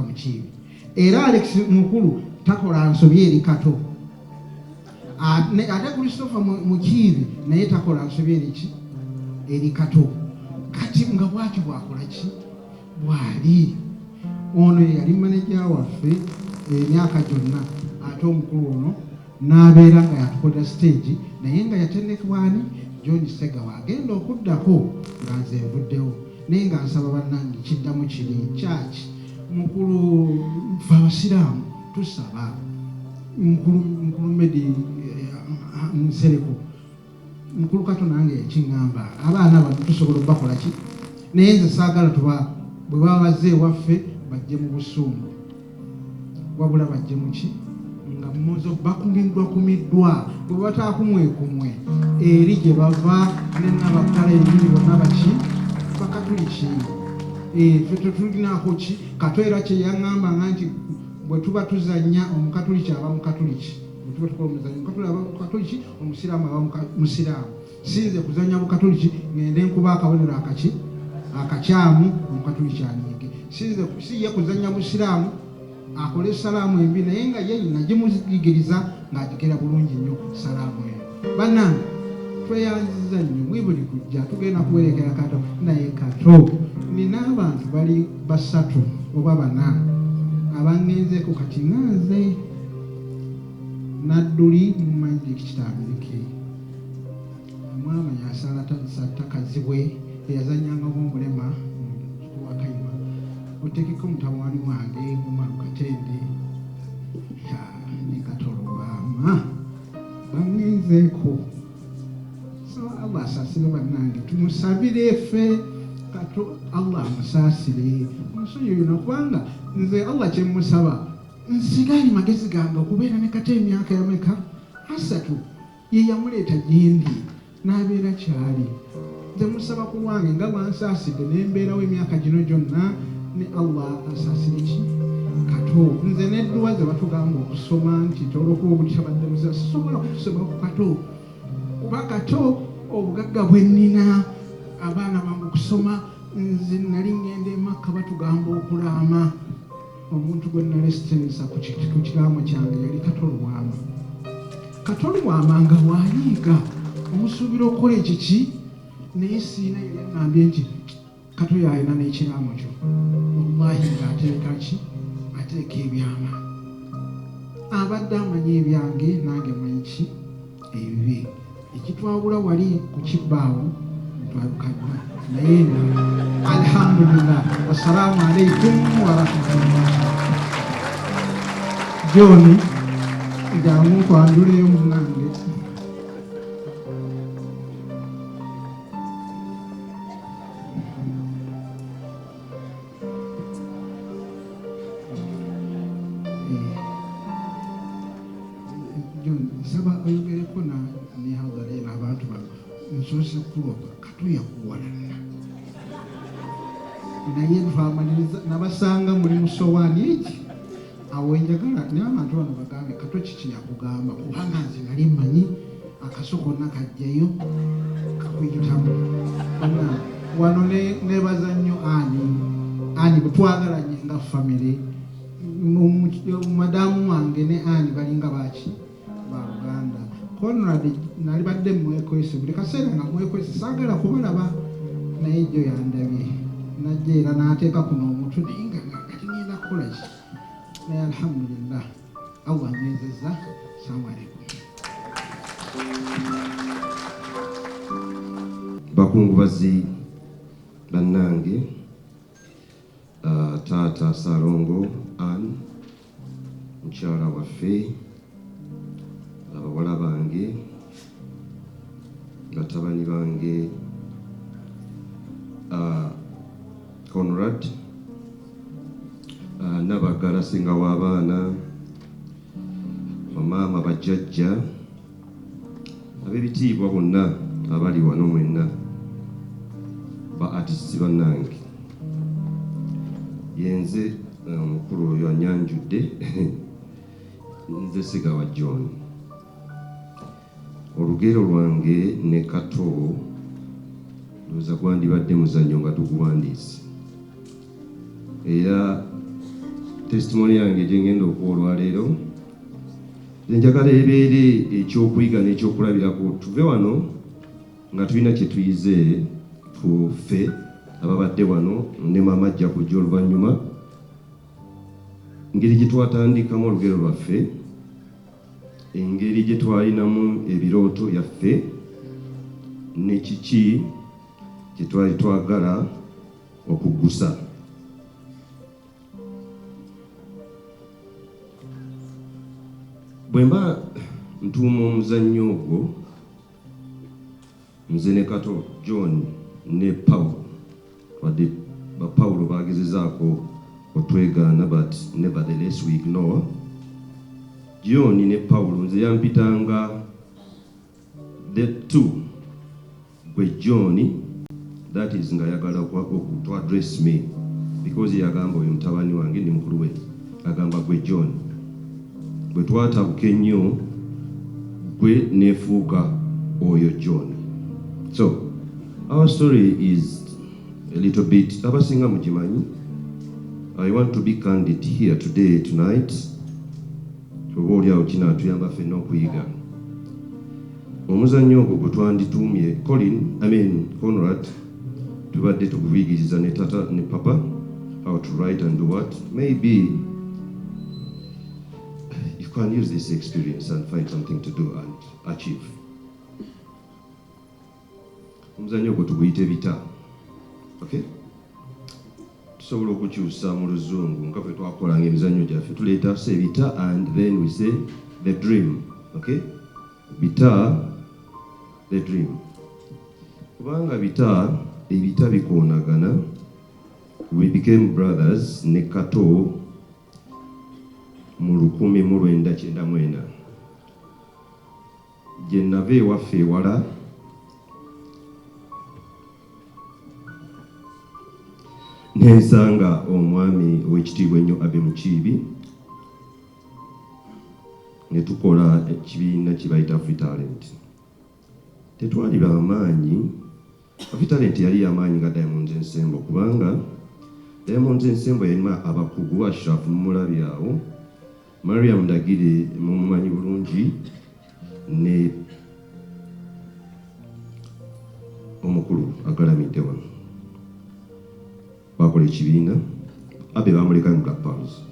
Mukiibi. Era Alex Mukulu takola nsobi eri Kato, ate Christopher Mukiibi naye takola nsobi eri ki, eri Kato. Kati nga bwatyo bwakola ki, bwali ono ye yali maneja waffe emyaka gyonna. Ate omukulu ono n'abeera nga yatukolera stage, naye nga yatendekebwa ani, John Segawa, agenda okuddako nga nze nvuddewo. Naye nga nsaba bannange, kiddamu kiri kyaki, mukulu, ffe abasiraamu tusaba mukulu Medi Nsereko, mukulu Kato nange yakiŋŋamba, abaana bano tusobola okubakola ki, naye nze saagala tuba bwe baba bazze ewaffe bajje mu busungu, wabula bajje muki nga muzo bakumiddwa kumiddwa, bwe bataakumwekumwe eri gye bava ne nabakkala enyini bonna baki bakatuliki. Ffe tetulinaako ki. Kato era kye yaŋŋambanga nti bwe tuba tuzannya, omukatuliki aba mukatuliki, bwe tuba tukola omuzannyo, omukatuliki aba mukatuliki, omusiraamu aba musiraamu. Sinze kuzannya bukatuliki ŋŋende nkuba akabonero akaki akakyamu omukatuliki anyiige. Sinze si ye kuzannya busiraamu akole salaamu embi, naye nga ye nagimuyigiriza. Ng'agigera bulungi nnyo. Salaamu eyo, bannange, tweyanziza nnyo mwibuli kujja. Tugenda kuwerekera Kato, naye Kato nina abantu bali basatu oba bana abangenzeeko. Kati nga nze Nadduli, mumanyi kitambike, mwamanya asala Kazibwe eyazanyanga omulema wakayima, otekeko mutabani wange Umaru Katende ne Kato Lubwama bangenzeeko. So Allah asaasire bannange, tumusabire ffe Kato, Allah amusaasire, omusonyi yona, kubanga nze Allah kyemusaba nsigaali magezi gange okubeera ne Kato emyaka yameka 30, ye yamuleeta gyendi n'abeera kyali. Nze musaba ku lwange nga bwansaasidde nembeerawo emyaka gino gyonna, ne Allah asaasire ki Kato. Nze nedduwa ze batugamba okusoma nti olwokuba obutabadde muzira, sisobola kutusoma ku Kato, kuba Kato obugagga bwe nnina, abaana bange okusoma. Nze nali ngenda emakka, batugamba okulaama, omuntu gwe nalesitinisa ku kiraamo kyange yali Kato Lubwama. Kato Lubwama nga bw'ayiiga omusuubira okukola ekiki, naye siina yali aŋŋambye nti Kato yalina n'ekiraamo kyo. Wallahi, ng'ateeka ki, ateeka ebyama, abadde amanyi ebyange, nange manyi ki ebibi. Ekitwawula wali ku kibbaawo ntwalukanywa, naye nga alhamdulillah. Wassalaamu alaikum warahmatullah. John, jangu nkwanjuleyo munange. John, nsaba oyogereko ne hadhara eno, abantu bano. Nsoose kuloopa Kato yakuwalana, naye twamaliriza nabasanga muli mu sowaani egi awo. Enjagala naye abantu bano bagambe Kato kiki yakugamba, kubanga nze nali mmanyi akaso konna kajjayo kakuyitamu. Bannange, wano nebaza nnyo ani ani bwe twagalanye nga famire. Madamu wange ne ani balinga baki baluganda. Conrad nali badde mwekwese buli kaseera, nga mwekwese, saagala kubalaba, naye jjo yandabye, najja era n'ateeka kuno omutwe, naye nga kati ngenda kukola ki? Naye alhamdulillah, Allah anywezezza. Salaamu alaikum. Bakungubazi bannange, taata Salongo Ann, mukyala waffe, abawala bange, batabani bange, Conrad, Nabagala, singa w'abaana, bamaama, bajjajja ab'ebitiibwa bonna abali wano mwenna, ba artists bannange, yenze omukulu oyo anyanjudde, nze Sigawa John. Olugero lwange ne Kato ndowooza gwandibadde muzannyo nga tuguwandiise, era testimony yange gye ngenda okuwa olwaleero nze njagala ebeere ekyokuyiga n'ekyokulabirako, tuve wano nga tulina kye tuyize ku ffe ababadde wano ne maama ajja kujja oluvannyuma, engeri gye twatandikamu olugero lwaffe, engeri gye twalinamu ebirooto byaffe, ne kiki kye twali twagala okugusa. Bwe mba ntuuma omuzannyo ogwo nze ne Kato, John ne Paul, wadde ba Paulo bagezezaako otwegaana, but nevertheless we ignore John ne Paulo. Nze yampitanga the two, gwe John, that is nga ayagala to address me because yagamba oyo mutabani wange, ndi mukulu we, agamba gwe John. Bwe twatabuka ennyo, gwe neefuuka oyo John. So our story is a little bit, abasinga mugimanyi. I want to be candid here today, tonight. Oba oli awo kinaatuyamba ffenna okuyiga. Omuzannyo ogwo gwe twandituumye Colin, I mean Conrad, tubadde tuguyigiriza ne tata ne papa how to write and do what. Maybe you can use this experience and find something to do and achieve. Omuzannyo ogwo tuguyite Bita. Okay? Tusobola okukyusa mu Luzungu nga bwe twakolanga emizannyo gyaffe, tuleeta say Bita and then we say the dream. Okay? Bita the dream. Kubanga bita ebita bikoonagana, we became brothers ne Kato mu 1994 gye nava ewaffe ewala nensanga omwami ow'ekitiibwa ennyo Abe Mukiibi ne tukola ekibiina kye bayita Free Talent. Tetwali bamaanyi. Free Talent yali yamaanyi nga Diamonds Ensemble, kubanga Diamonds Ensemble yalina abakugu. Ashraf mumulabi awo, Mariam Ndagire mumumanyi bulungi, ne omukulu agalamidde wano. Bakola ekibiina, Abe bamuleka mu Black Pearls,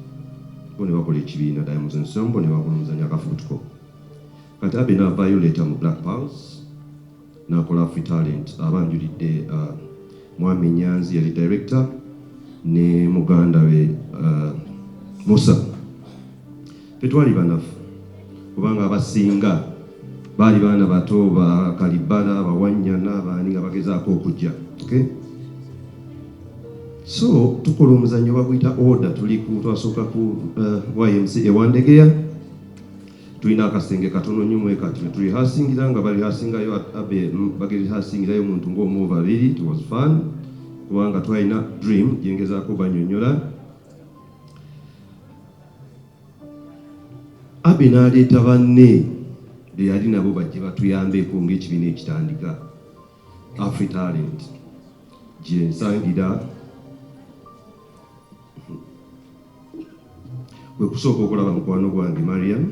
bo ne bakola ekibiina Diamonds Ensemble ne bakola omuzannyo Akafubutuko. Kati Abe n'avaayo later mu Black Pearls n'akola Free Talent. Abanjulidde Mwami Nyanzi yali director ne muganda we Musa. Tetwali banafu kubanga abasinga baali baana bato, bakalibala, bawanyana, baani nga bagezaako okujja. Okay? So tukola omuzannyo baguyita Order. Tuli ku twasooka ku YMC ewandegeya, tulina akasenge katono nnyo mwekati turehearsingira nga barehearsingayo abe bagerehearsingirayo omuntu ng'omu oba babiri. It was fun kubanga twalina dream gyengezaako banyonnyola. Abe n'aleeta banne be yali nabo bajje batuyambeko ng'ekibiina ekitandika Afri Talent, gye nsangira kwe kusooka okulaba mukwano gwange Mariam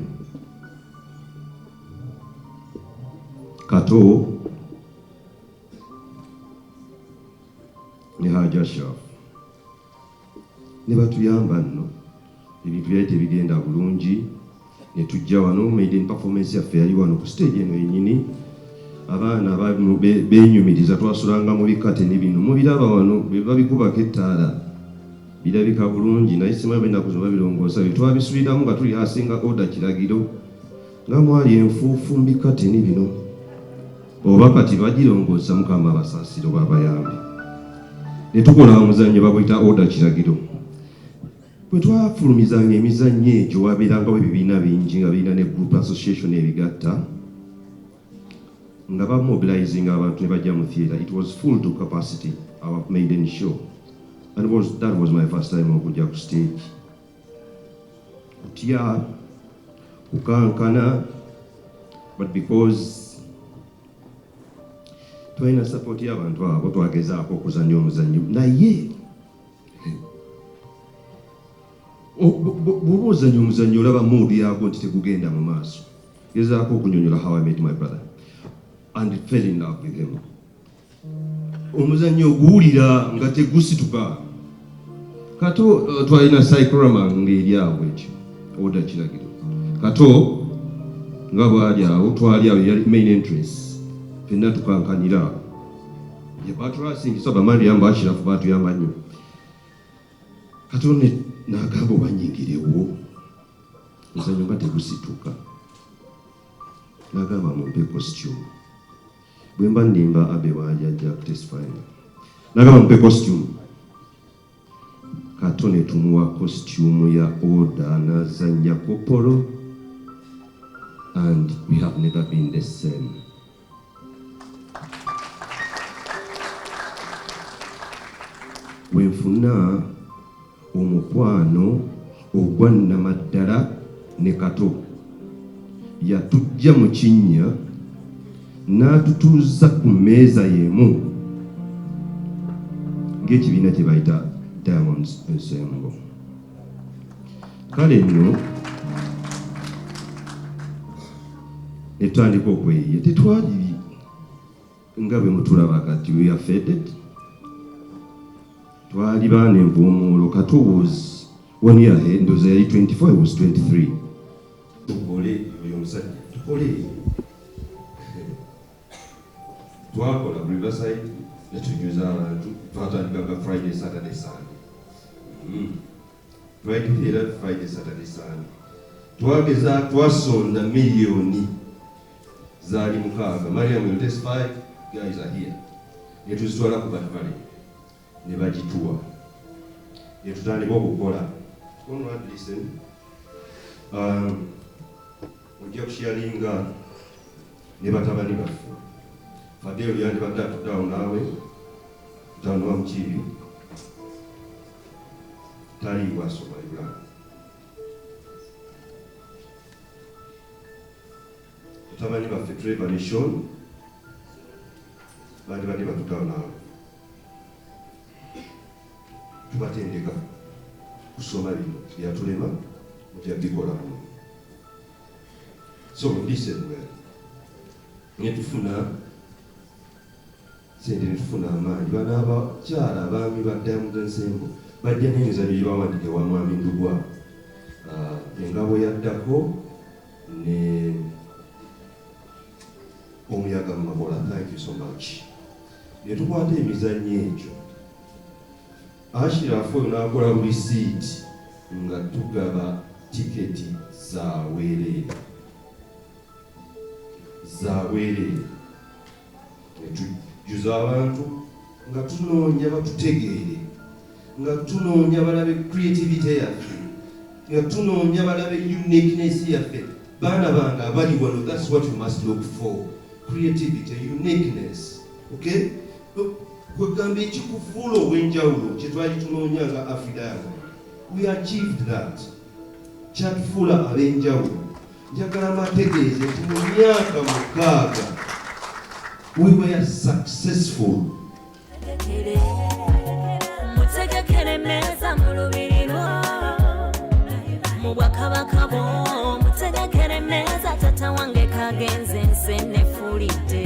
Kato ne Haji Ashraf ne batuyamba. Nno ebintu byali tebigenda bulungi ne tujja wano. Maiden performance yaffe yali wano ku stage eno yennyini. Abaana benyumiriza. Twasulanga mu bikateni bino mubiraba wano, bwe babikubako ettaala birabika bulungi, naye simanyi bwenaku zino babirongoosa. Bye twabisuliramu nga tuli asinga Order Kiragiro, nga mwali enfuufu mu bikateni bino. Oba kati bagirongoosa, Mukama abasaasire oba abayambe. Ne tukola omuzannyo baguyita Order Kiragiro. Bwe twafulumizanga emizannyo egyo, wabeerangawo ebibiina bingi nga birina ne group association ebigatta nga bamobilizing abantu ne bajja mu theatre. It was full to capacity, our maiden show, and that was my first time okujja ku stage. Kutya, kukankana, but because twalina support y'abantu abo, twagezaako okuzannya omuzannyo. Naye bw'oba ozannya omuzannyo, olaba mood yaagwo nti tegugenda mu maaso. Gezaako okunyonyola how I met my brother and fell in love with him. Omuzannyo oguwulira nga tegusituka. Kato twalina cyclorama ng'eri awo ekyo Order Kiragiro. Kato nga bwali awo, twali awo, yali main entrance, fenna tukankanira awo. Batulasinkisa bamariyamu bashirafu batuyamba nnyo. Kato n'agamba obanyingirewo, omuzannyo nga tegusituka. N'agamba mumpe costume. Bwe mba nnimba, Abe waali ajja kutestifying. N'agamba mumpe costume. Kato ne tumuwa costume ya Order, n'azannya kopolo, and we have never been the same. Bwe nfuna omukwano ogwa nnamaddala ne Kato, yatujja mu kinnya n'atutuuza ku mmeeza y'emu ng'ekibiina kye bayita Diamonds Ensemble. Kale nno Ne tutandika okweyiya. Tetwali nga bwe mutulaba kati, we are faded. Twali baana envuumuulo. Kato was one year ahead, ndowooza yali 24, I was 23. Tukole oyo omusajja, tukole. Twakola ku Riverside ne tujjuza abantu. Twatandikanga Friday, Saturday, Sunday. Twali era Friday, Saturday, Sunday. Twageza, twasonda miliyoni zaali 6. Mariam will testify, guys are here. Ne tuzitwala ku Bat Valley ne bagituwa, ne tutandika okukola. Conrad, listen, ojja kusharinga ne batabani baffe. Fadeo yandibadde atudde awo naawe, mutabani wa Mukiibi, taliiwo, asoma Uganda. Batabani baffe Trevor ne Sean bandibadde batudde awo naawe. Tubatendeka kusoma bino byatulema, mujja bikola muno. So listen well. Netufuna sente, netufuna amaanyi. Bano abakyala abaami ba Diamond Ensemble bajja n'emizannyo gye bawandiika ewa Mwami Ndugwa, Engabo Yaddako ne Omuyaga mu Makola. Thank you so much. Ne tukwata emizannyo egyo. Ashirafu oyo n'akola buli siiti nga tugaba tiketi za bwereere, za bwereere, ne tujjuza abantu nga tunoonya batutegeere, nga tunoonya balabe creativity yaffe, nga tunoonya balabe uniqueness yaffe. Baana bange abali wano, that's what you must look for: creativity, uniqueness, okay? Kwegamba ekikufuula ow'enjawulo kyetwali tunoonya nga Afridiamond. We achieved that. Kyatufuula ab'enjawulo. Njagala mbategeeze nti mu myaka 6 we were successful. Mutegekere meza mu lubiri lwo, mu bwakabaka bwo. Mutegekere meza tata wange kagenze, nse nefuulidde.